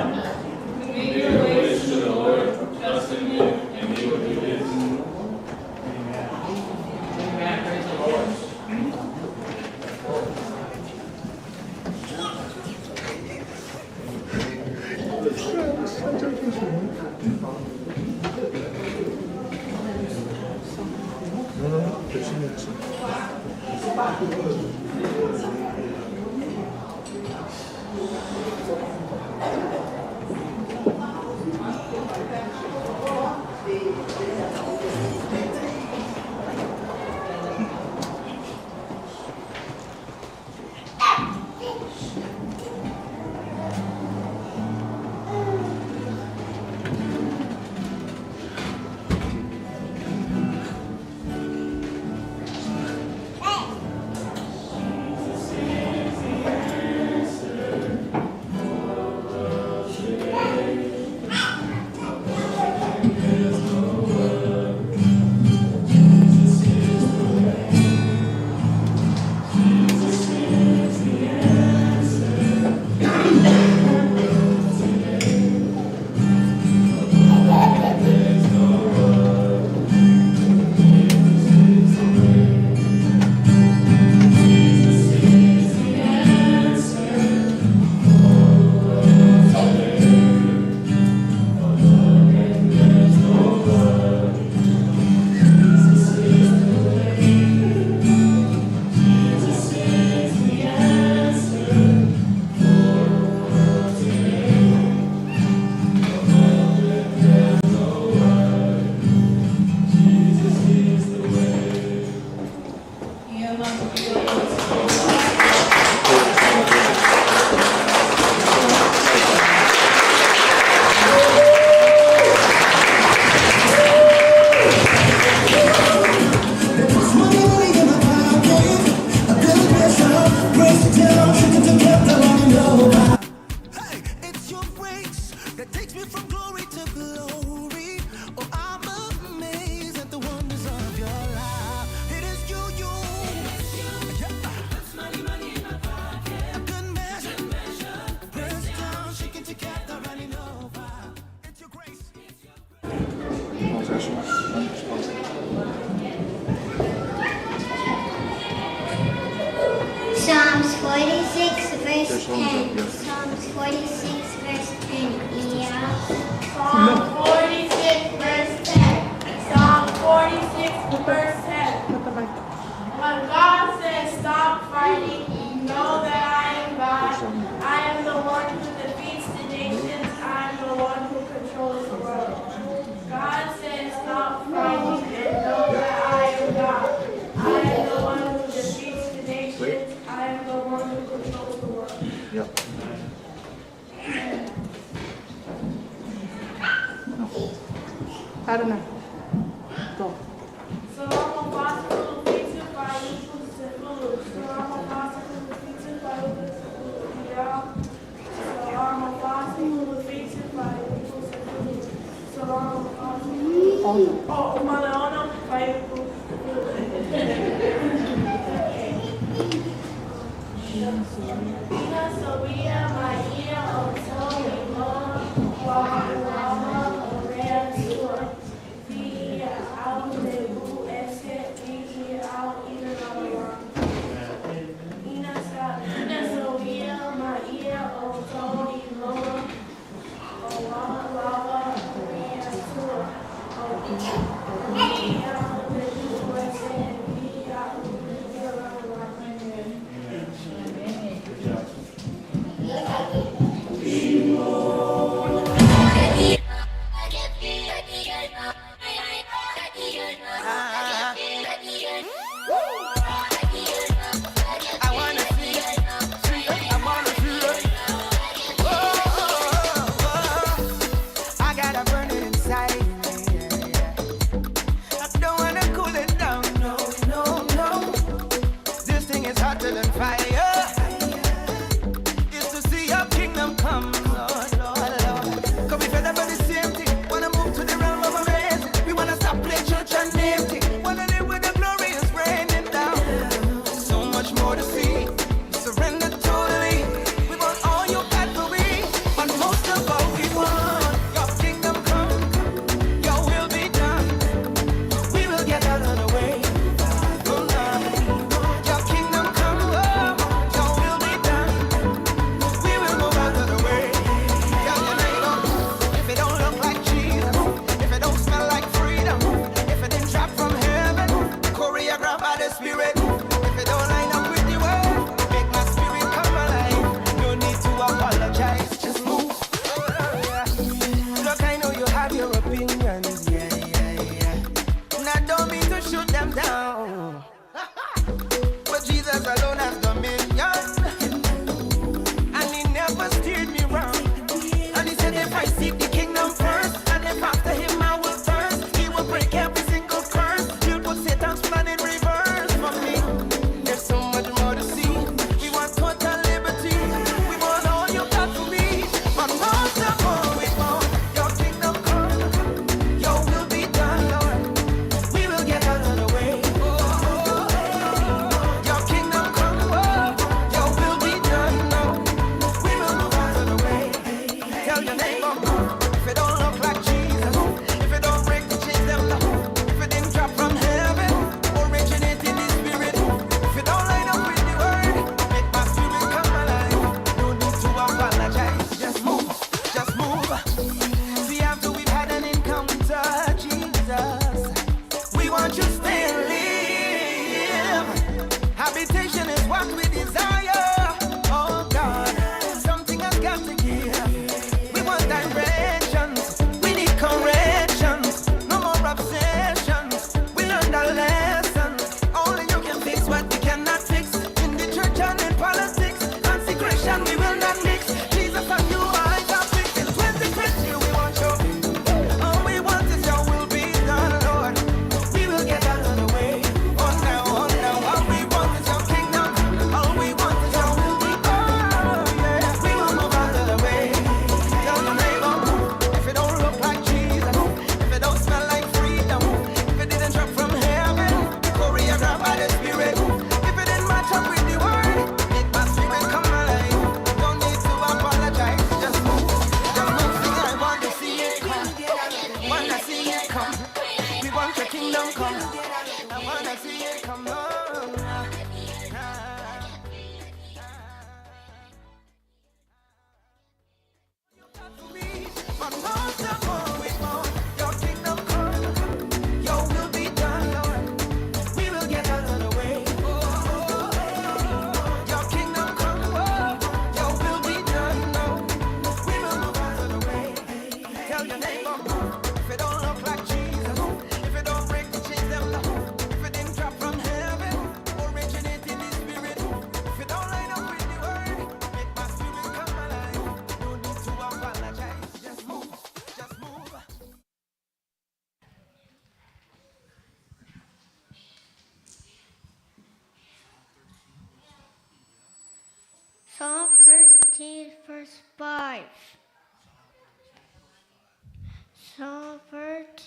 Commit your ways to the Lord, trust in him, and he will do his. Amen. Praise the Lord. It's your grace that takes me from glory to glory. Oh, I'm amazed at the wonders of your life. It is you, you. Yeah. A good measure. Pressed down, shaken together, running over. It's your grace. Psalms 46, verse 10. Psalms 46, verse 10. Yeah. Psalm 46, verse 10. Psalm 46, verse 10. When God says stop fighting, you know that I am God. I am the one who defeats the nations. I am the one who controls the world. God says stop fighting and know that I am God. I am the one who defeats the nations. I am the one who controls the world. Yep. I don't know. Go. Salama fasulu fitu faiupu sefulu. Salama fasulu fitu faiupu sefulu. Ya. Salama fasulu fitu faiupu sefulu. Psalm oh, Maleono, Faiupu. Ina Soia, Maia, Oto, Imoa, Wa'alama, Orea, Tua, Via, Au, Levu, Ese, Viki, Au, Ina, Nalawa. Ina Sa, Ina Soia, Maia, Oto, Imoa, Owa'alama, Orea, Tua, O, Via, Au, Levu, Ese, Via, Au, Ina, Nalawa. Amen. Good job. I wanna see, see, I wanna see it. Oh, oh, oh, oh. I got a burning inside me. Yeah, yeah. I don't wanna cool it down, no, no, no. This thing is hotter than fire. It's to see your kingdom come, Lord, Lord, Lord. 'Cause we fed up of the same thing. Wanna move to the realm of amazing. We wanna stop play church and name thing. Wanna live where the glory is raining down. So much more to see. Surrender totally. We want all you got for we. But most of all, we want your kingdom come. Your will be done. We will get out of the way. Oh, Lord. Your kingdom come, oh, your will be done. We will move out of the way. Tell your neighbor, if it don't look like Jesus, if it don't smell like freedom, if it didn't drop from heaven, choreographed by the Spirit, if it don't line up with the word, make my spirit come alive. No need to apologize, just move. Look, I know you have your opinions, yeah, yeah, yeah. And I don't mean to shoot them down, but Jesus alone has dominion. And he never steered me wrong. And he said, if I seek the kingdom first, and if after him I will thirst, he will break every single curse. He'll put Satan's plan in reverse for me. There's so much more to see. We want total liberty. We want all you got for me. But most of all, we want your kingdom come, your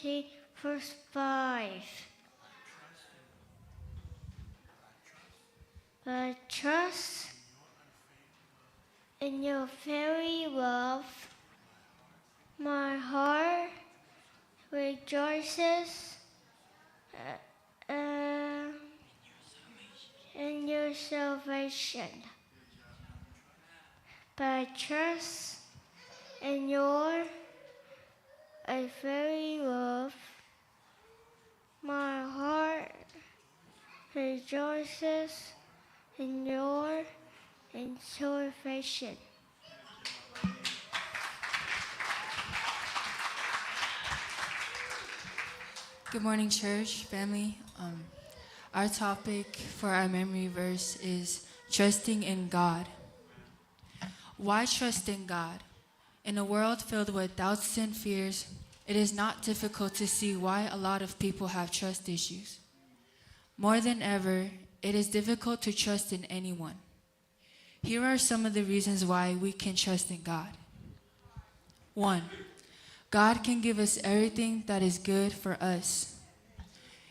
14, verse 5. But trust in your very love. My heart rejoices in your salvation. But I trust in your a very love. My heart rejoices in your salvation. Good morning, church family. Our topic for our memory verse is trusting in God. Why trust in God? In a world filled with doubts and fears, it is not difficult to see why a lot of people have trust issues. More than ever, it is difficult to trust in anyone. Here are some of the reasons why we can trust in God. 1. God can give us everything that is good for us.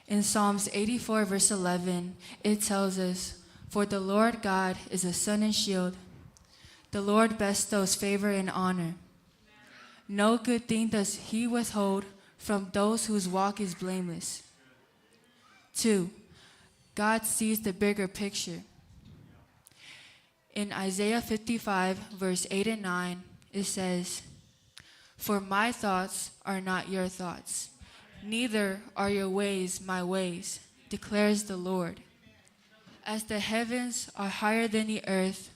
In Psalms 84, verse 11, it tells us, "For the Lord God is a sun and shield. The Lord bestows favor and honor. No good thing does he withhold from those whose walk is blameless." 2. God sees the bigger picture. In Isaiah 55, verse 8 and 9, it says, "For my thoughts are not your thoughts, neither are your ways my ways, declares the Lord. As the heavens are higher than the earth,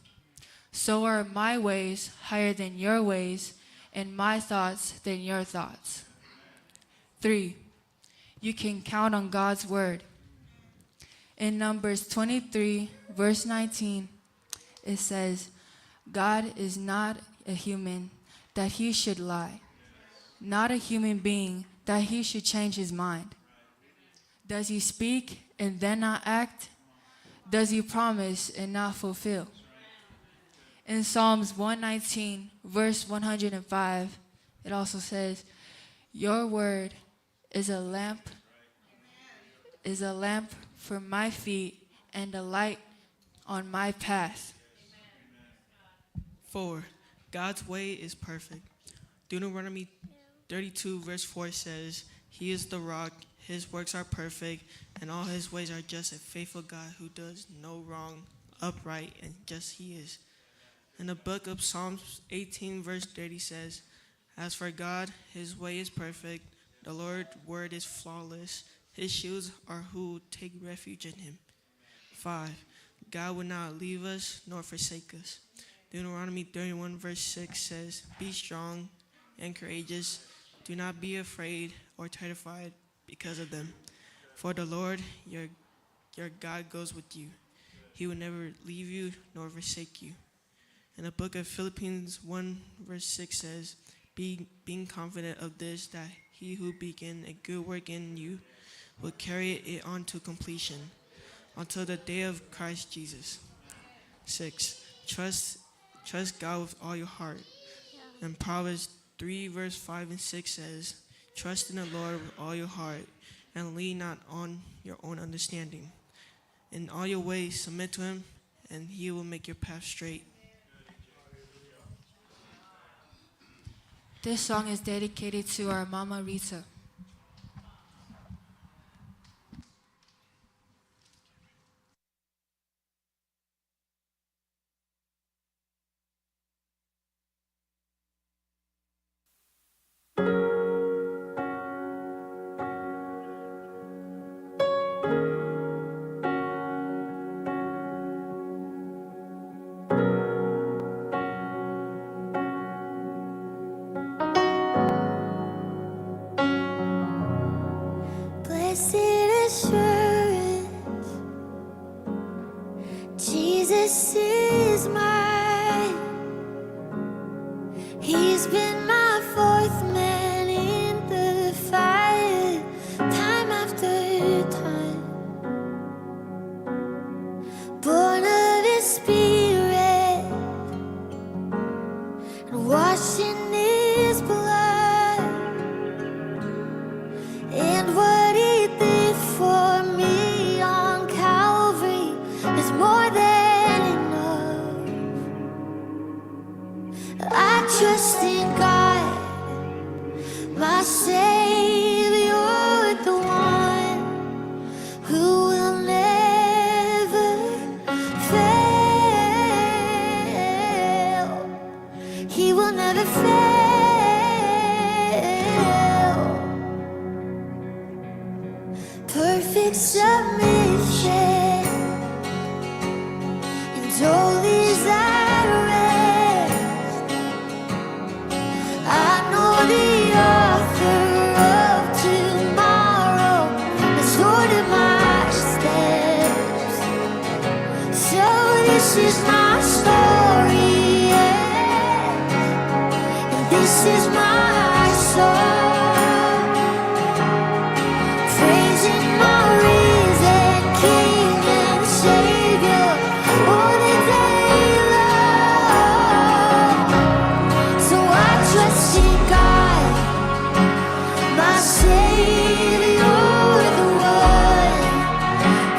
so are my ways higher than your ways, and my thoughts than your thoughts." 3. You can count on God's word. In Numbers 23, verse 19, it says, "God is not a human that he should lie, not a human being that he should change his mind. Does he speak and then not act? Does he promise and not fulfill?" In Psalms 119, verse 105, it also says, "Your word is a lamp, is a lamp for my feet and a light on my path." 4. God's way is perfect. Deuteronomy 32, verse 4 says, "He is the rock, his works are perfect, and all his ways are just, a faithful God who does no wrong, upright and just he is." In the book of Psalms 18, verse 30 says, "As for God, his way is perfect, the Lord's word is flawless, his shields are who take refuge in him." 5. God will not leave us nor forsake us. Deuteronomy 31, verse 6 says, "Be strong and courageous. Do not be afraid or terrified because of them. For the Lord your God goes with you. He will never leave you nor forsake you." In the book of Philippians 1, verse 6 says, Being confident of this, that he who began a good work in you will carry it on to completion until the day of Christ Jesus. 6. Trust God with all your heart. And Proverbs 3, verse 5 and 6 says, "Trust in the Lord with all your heart, and lean not on your own understanding. In all your ways submit to him, and he will make your path straight." This song is dedicated to our Mama Rita. Blessed assurance, Jesus is mine. He's been my fourth man in the fire, time after time. Born of His Spirit and washed in His blood. perfect submission, and all is at rest. I know the author of tomorrow has ordered my steps. So this is my story, yeah. And this is my song, praising my risen King and Savior all the day long. So I trust in God, my Savior, the one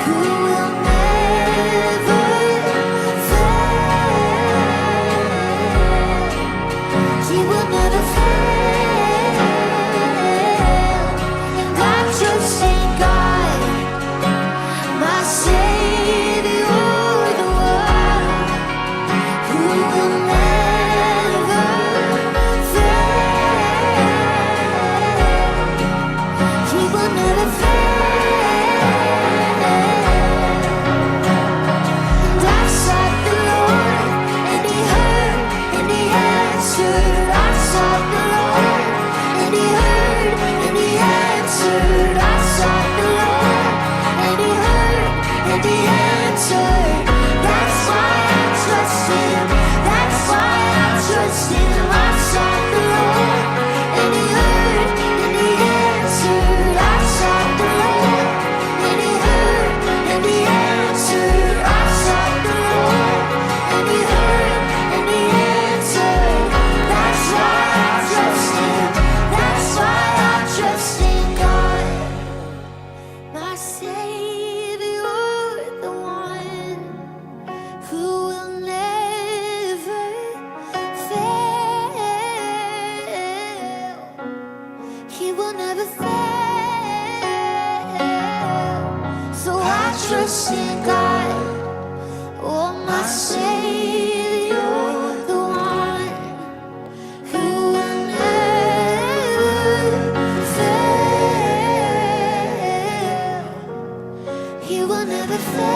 who will never fail. He will never fail. And I trust in God, my Savior, the one who will never fail. He will never fail. And I sought the Lord, and He heard, and He answered. I sought the Lord, and He heard, and He answered. I sought the Lord, and He heard, and He answered. That's why I trust Him. That's why I trust Him. I sought the Lord, and He heard, and He answered. I sought the Lord, and He heard, and He answered. I sought the Lord, and He heard, and He answered. That's why I trust Him. That's why I trust in God, my Savior, the one who will never fail. He will never fail. So I trust in God, oh my Savior, the one who will never fail. He will never fail.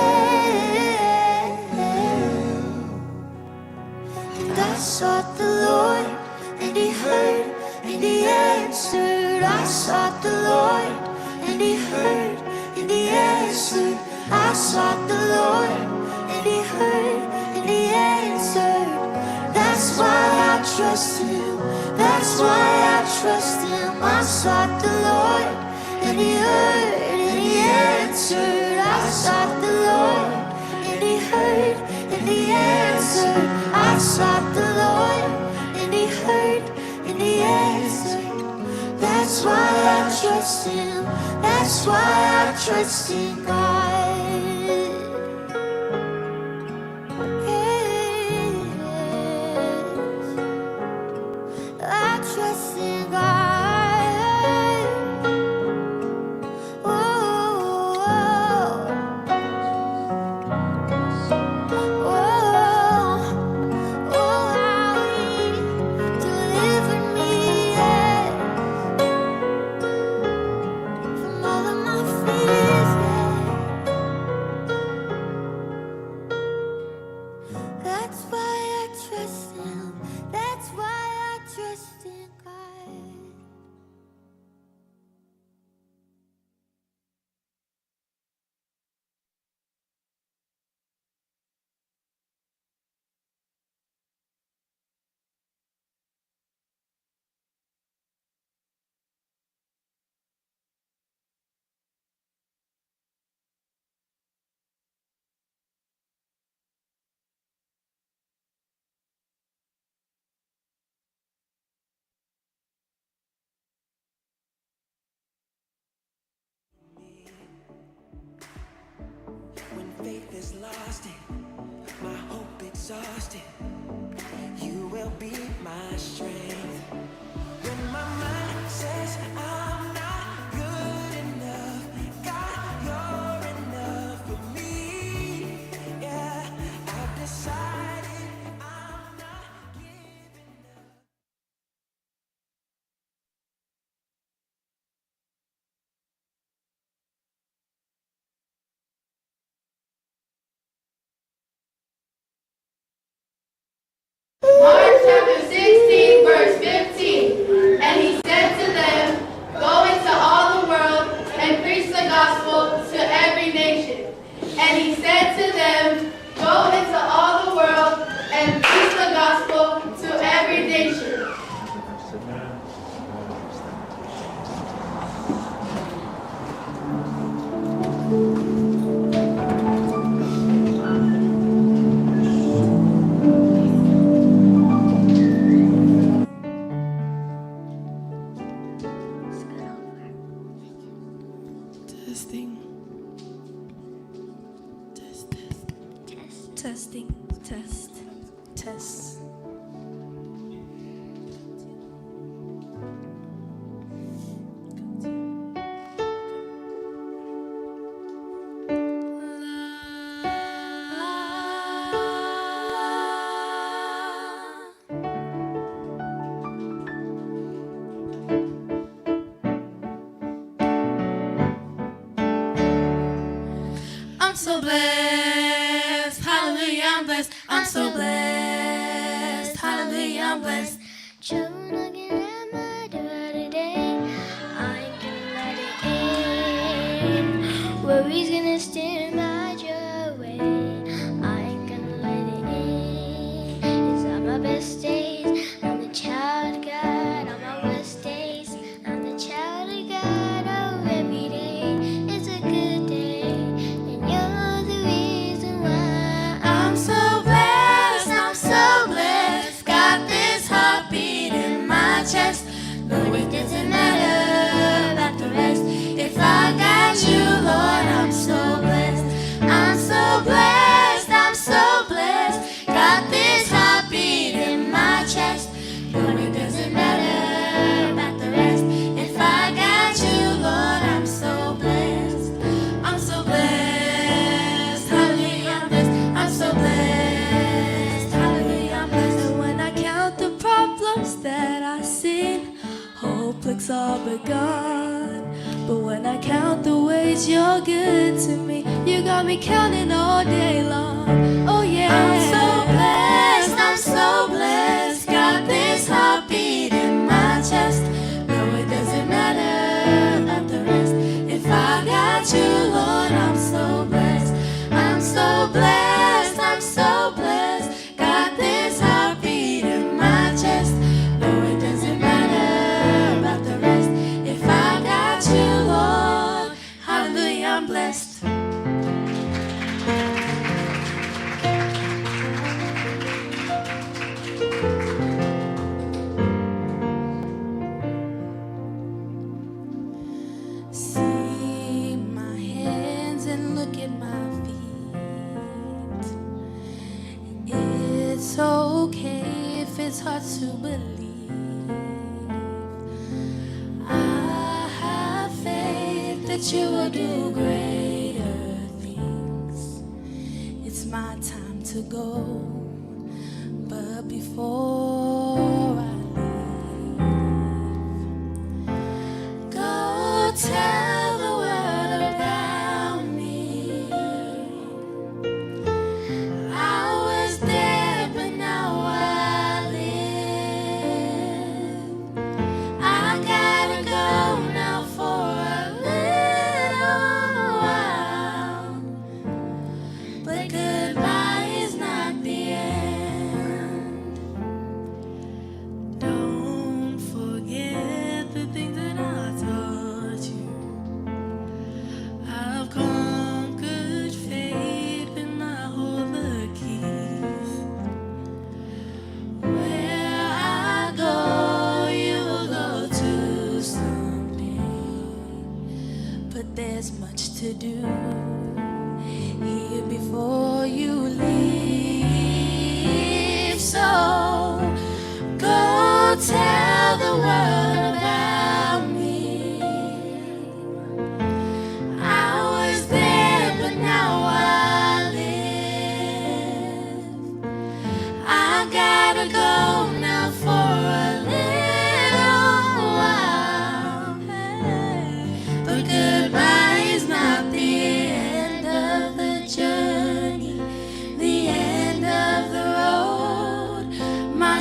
And I sought the Lord, and He heard, and He answered. I sought the Lord, and He heard, and He answered. I sought the Lord, and He heard, and He answered. That's why I trust Him. That's why I trust Him. I sought the Lord, and He heard, and He answered. I sought the Lord, and He heard, and He answered. I sought the Lord, and He heard, and He answered. That's why I trust Him. That's why I trust in God. Yes. I trust in God. Oh, oh, oh, oh, how He delivered me, yeah, from all of my fears. Yeah. That's why I trust Him. That's why I trust in God. When faith is lost and my hope exhausted, you will be my strength. When my mind says I'm not good enough, God, you're enough for me. Yeah, I've decided I'm not giving up. Mark chapter 16, verse 15. And he said to them, Go into all the world and preach the gospel to every nation. And he said to them, Go into all the world and preach the gospel to every nation. Testing. Test, test. Test. Testing. Test. Test. I'm so blessed. Hallelujah, I'm blessed. I'm so blessed. Hallelujah, I'm blessed. Trouble knocking at my door today. I ain't gonna let it in. Worry's gonna stand my way. I ain't gonna let it in. It's on my best days. I'm the child of God. On my worst days, I'm the child of God. Oh, every day is a good day, and you're the reason why I'm so blessed. I'm so blessed. Got this heartbeat in my chest. No, it doesn't matter about the rest. If I got you, Lord, I'm so blessed. I'm so blessed. I'm so blessed. Got this heartbeat in my chest. No, it doesn't matter about the rest. If I got you, Lord, I'm so blessed. I'm so blessed. Hallelujah, I'm blessed. I'm so blessed. Hallelujah, I'm blessed. And when I count the problems that I've seen, hope looks all but gone. But when I count the ways you're good to me, you got me counting all day long. Oh yeah. I'm so blessed. I'm so blessed. Got this heartbeat in my chest. No, it doesn't matter about the rest. If I got you, Lord, I'm so blessed. I'm so blessed. I'm so blessed. Got this heartbeat in my chest. No, it doesn't matter about the rest. If I got you, Lord, hallelujah, I'm blessed. See my hands and look at my feet. It's okay if it's hard to believe. I have faith that you will do greater things. It's my time to go, but before I leave, go tell the world about me. I was dead, but now I live. I gotta go now for a little while. But goodbye is not the end. Don't forget the things that I taught you. I've conquered faith and I hold the keys. Where I go, you will go too someday. But there's much to do here before you leave. So go tell the world about me. I was there, but now I live. I gotta go now for a little while. But goodbye is not the end of the journey, the end of the road. My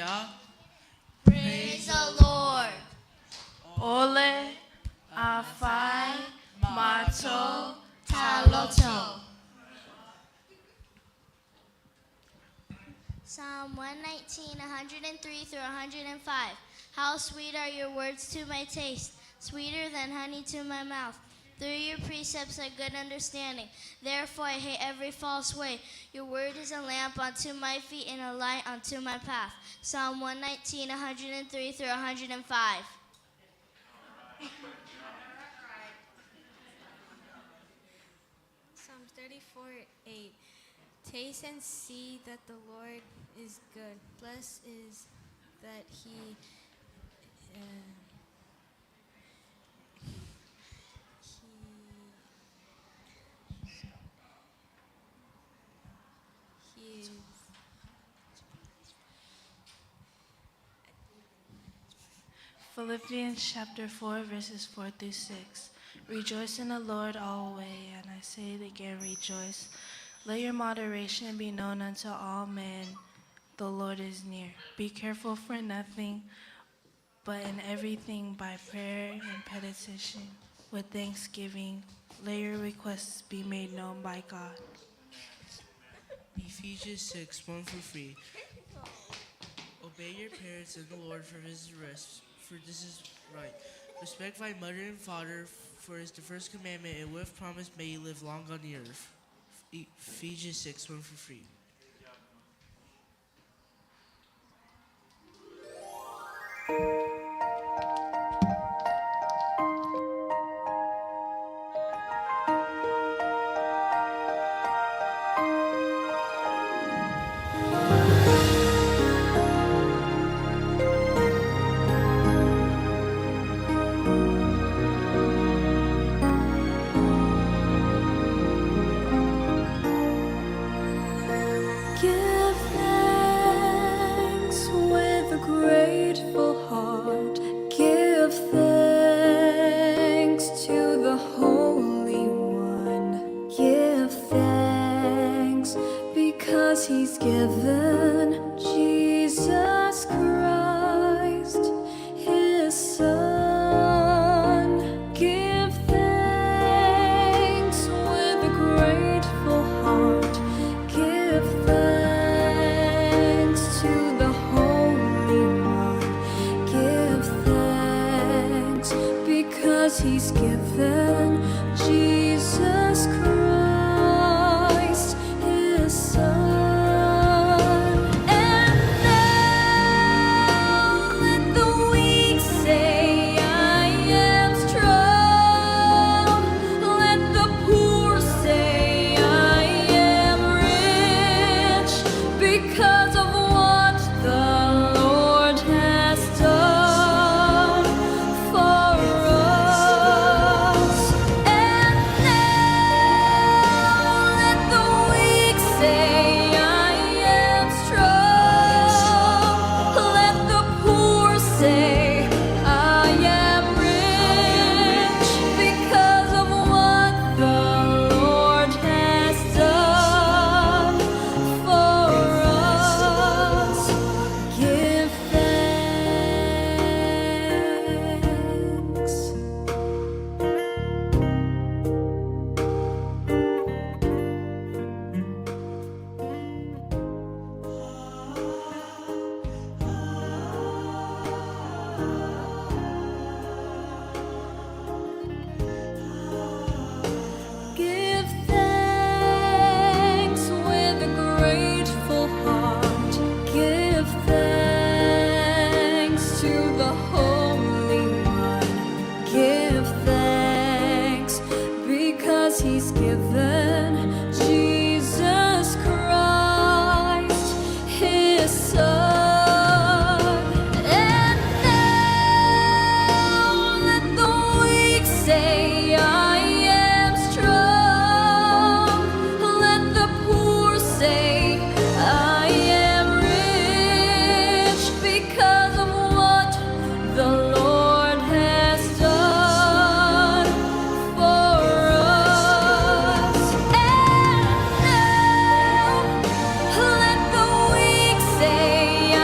Ia. Praise the Lord. Ole afai mato taloto. Psalm 119, 103 through 105. How sweet are your words to my taste, sweeter than honey to my mouth. Through your precepts I good understanding. Therefore I hate every false way. Your word is a lamp unto my feet and a light unto my path. Psalm 119, 103 through 105. Psalm 34, 8. Taste and see that the Lord is good. Blessed is that he he is Philippians chapter 4, verses 4 through 6. Rejoice in the Lord always, and I say it again, rejoice. Let your moderation be known unto all men. The Lord is near. Be careful for nothing, but in everything by prayer and petition, with thanksgiving, let your requests be made known by God. Ephesians 6, 1 through 3. Obey your parents in the Lord, for this is rest, for this is right. Respect thy mother and father, for it is the first commandment, and with promise may you live long on the earth. Ephesians 6, 1 through 3. Give thanks with a grateful heart. Give thanks to the Holy One. Give thanks because He's given Jesus Christ, His Son. Give thanks with a grateful heart. Give thanks to the Holy One. Give thanks because He's given Jesus Christ, His Son. And now let the weak say, I am strong. Let the poor say, I am rich, because of what the Lord has done for us. And now let the weak say, I am strong. Let the poor say, I am rich, because of what the Lord has done for us. Give thanks. Give thanks with a grateful heart. Give thanks to the Holy One. Give thanks because He's given Jesus Christ, His Son. And now let the weak say, I am strong. Let the poor say, I am rich, because of what the Lord has done for us. And now let the weak say, I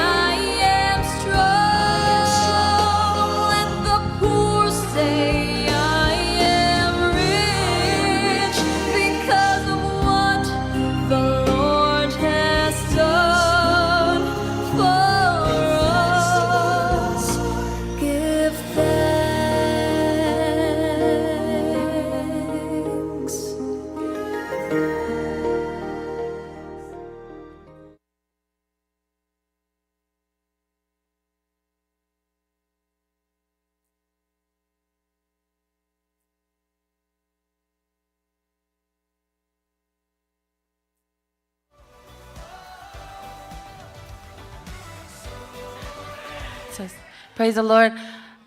Praise the Lord.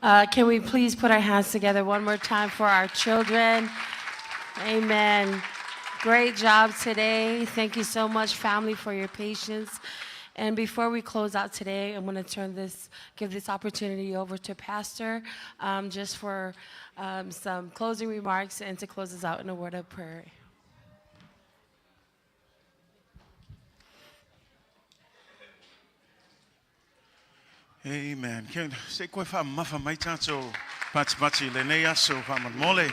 Can we please put our hands together one more time for our children? Amen. Great job today. Thank you so much, family, for your patience. And before we close out today, I'm going to turn this, give this opportunity over to Pastor just for some closing remarks and to close us out in a word of prayer. Amen. Kia se koe wha mafa mai tātou patipati le nei aso wha mole.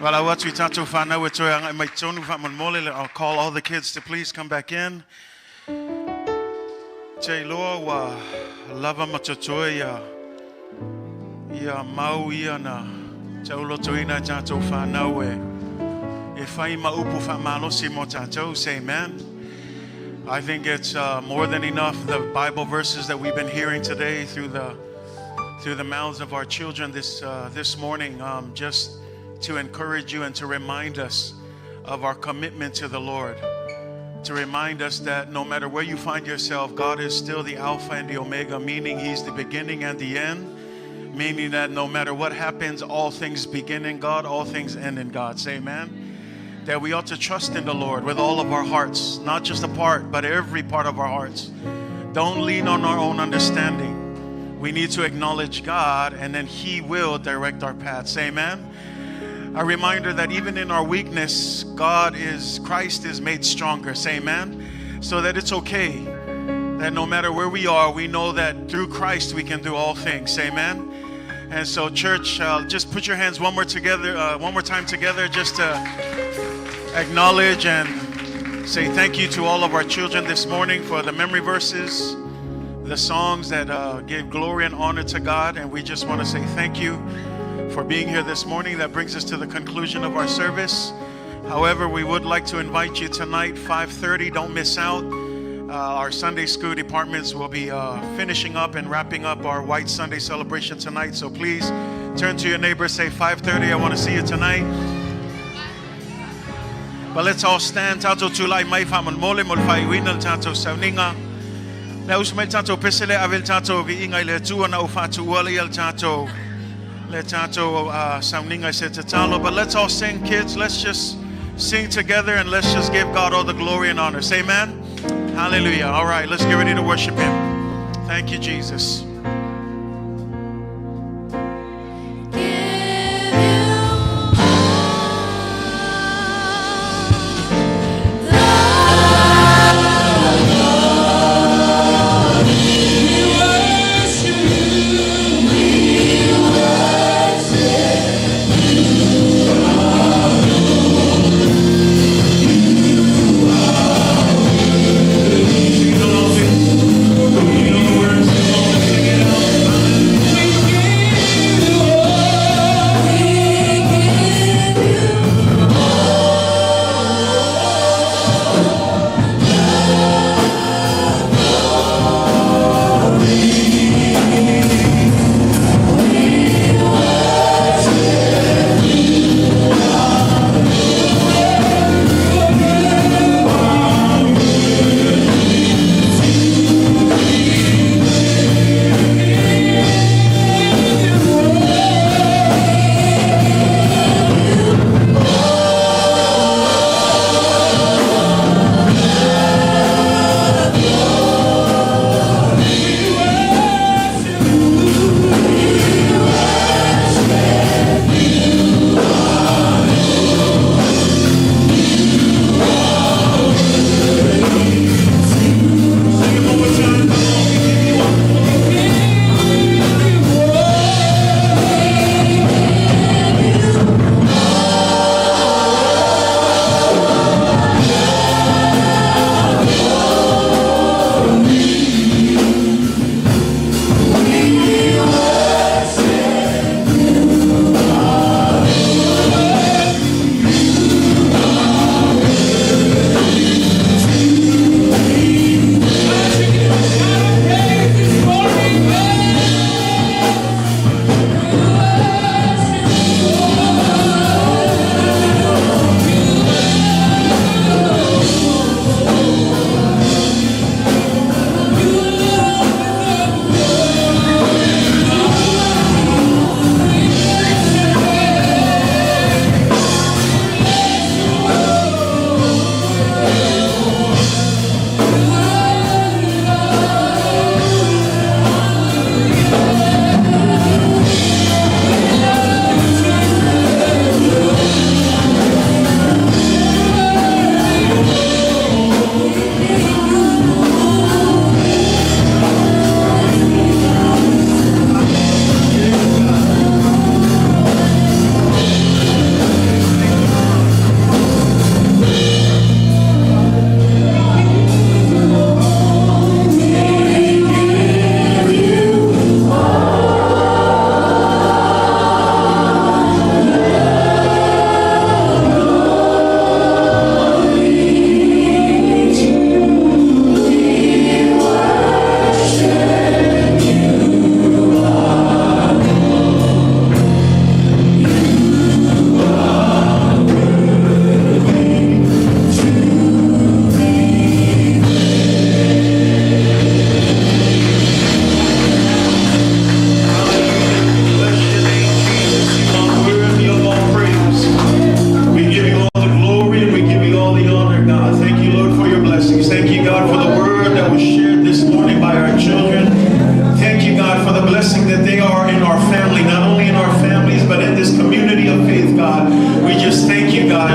Wala atu i tātou whānau e toe angai mai tonu wha mole. I'll call all the kids to please come back in. Te loa wa lava matotoe ia ia mau ia na te uloto ina tātou whānau e e whai ma upu wha malosi mo tātou. Say amen. I think it's more than enough the Bible verses that we've been hearing today through the mouths of our children this morning, just to encourage you and to remind us of our commitment to the Lord, to remind us that no matter where you find yourself, God is still the Alpha and the Omega, meaning He's the beginning and the end, meaning that no matter what happens, all things begin in God, all things end in God. Say amen that we ought to trust in the Lord with all of our hearts, not just a part, but every part of our hearts. Don't lean on our own understanding. We need to acknowledge God, and then He will direct our paths. Amen. A reminder that even in our weakness, God is, Christ is made stronger. Say amen. So that it's okay that no matter where we are, we know that through Christ we can do all things. Amen. And so, church, just put your hands one more time together, just to acknowledge and say thank you to all of our children this morning for the memory verses, the songs that gave glory and honor to God. And we just want to say thank you for being here this morning. That brings us to the conclusion of our service. However, we would like to invite you tonight, 5:30. Don't miss out. Our Sunday school departments will be finishing up and wrapping up our White Sunday celebration tonight. So please turn to your neighbor, say 5:30. I want to see you tonight. But let's all stand. Tatou tulai mai faamolemole mo le faaiuina le tatou sauniga. Le uso mai tatou pese le ave le tatou viiga i le Atua na o faatuua le ia le tatou sauniga i se tatalo. But let's all sing, kids. Let's just sing together and let's just give God all the glory and honor. Say amen. Hallelujah. All right, let's get ready to worship Him. Thank you, Jesus.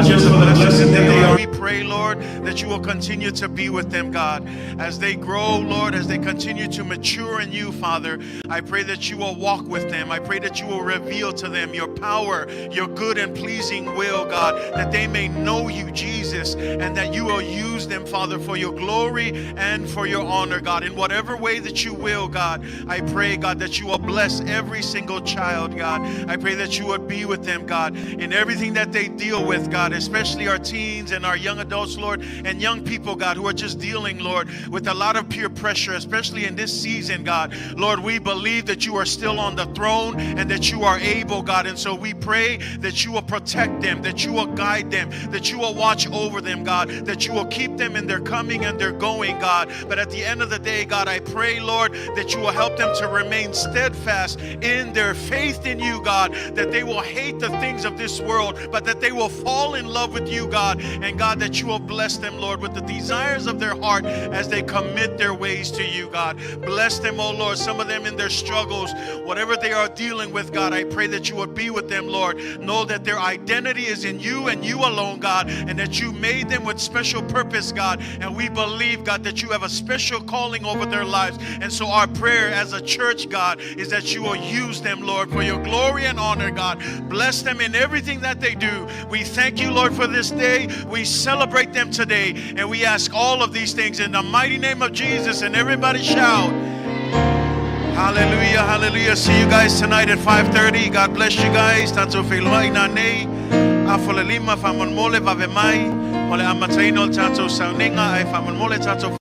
Just for the blessing that they are. We pray, Lord, that you will continue to be with them, God. As they grow, Lord, as they continue to mature in you, Father, I pray that you will walk with them. I pray that you will reveal to them your power, your good and pleasing will, God, that they may know you, Jesus, and that you will use them, Father, for your glory and for your honor, God. In whatever way that you will, God, I pray, God, that you will bless every single child, God. I pray that you would be with them, God, in everything that they deal with, God, especially our teens and our young adults, Lord, and young people, God, who are just dealing, Lord, with a lot of peer pressure, especially in this season, God. Lord, we believe that you are still on the throne and that you are able, God. And so we pray that you will protect them, that you will guide them, that you will watch over them, God, that you will keep them in their coming and their going, God. But at the end of the day, God, I pray, Lord, that you will help them to remain steadfast in their faith in you, God, that they will hate the things of this world, but that they will fall in love with you, God, and God, that you will bless them, Lord, with the desires of their heart as they commit their ways to you, God. Bless them, oh Lord, some of them in their struggles, whatever they are dealing with, God, I pray that you would be with them, Lord. Know that their identity is in you and you alone, God, and that you made them with special purpose, God. And we believe, God, that you have a special calling over their lives. And so our prayer as a church, God, is that you will use them, Lord, for your glory and honor, God. Bless them in everything that they do. We thank you, Lord, for this day. We celebrate them today, and we ask all of these things in the mighty name of Jesus. And everybody shout, hallelujah, hallelujah. See you guys tonight at 5:30. God bless you guys. Tatou feiloai nanei. Afolelima, faamolemole, vave mai. O le amataina o le tatou sauniga, ae faamolemole tatou.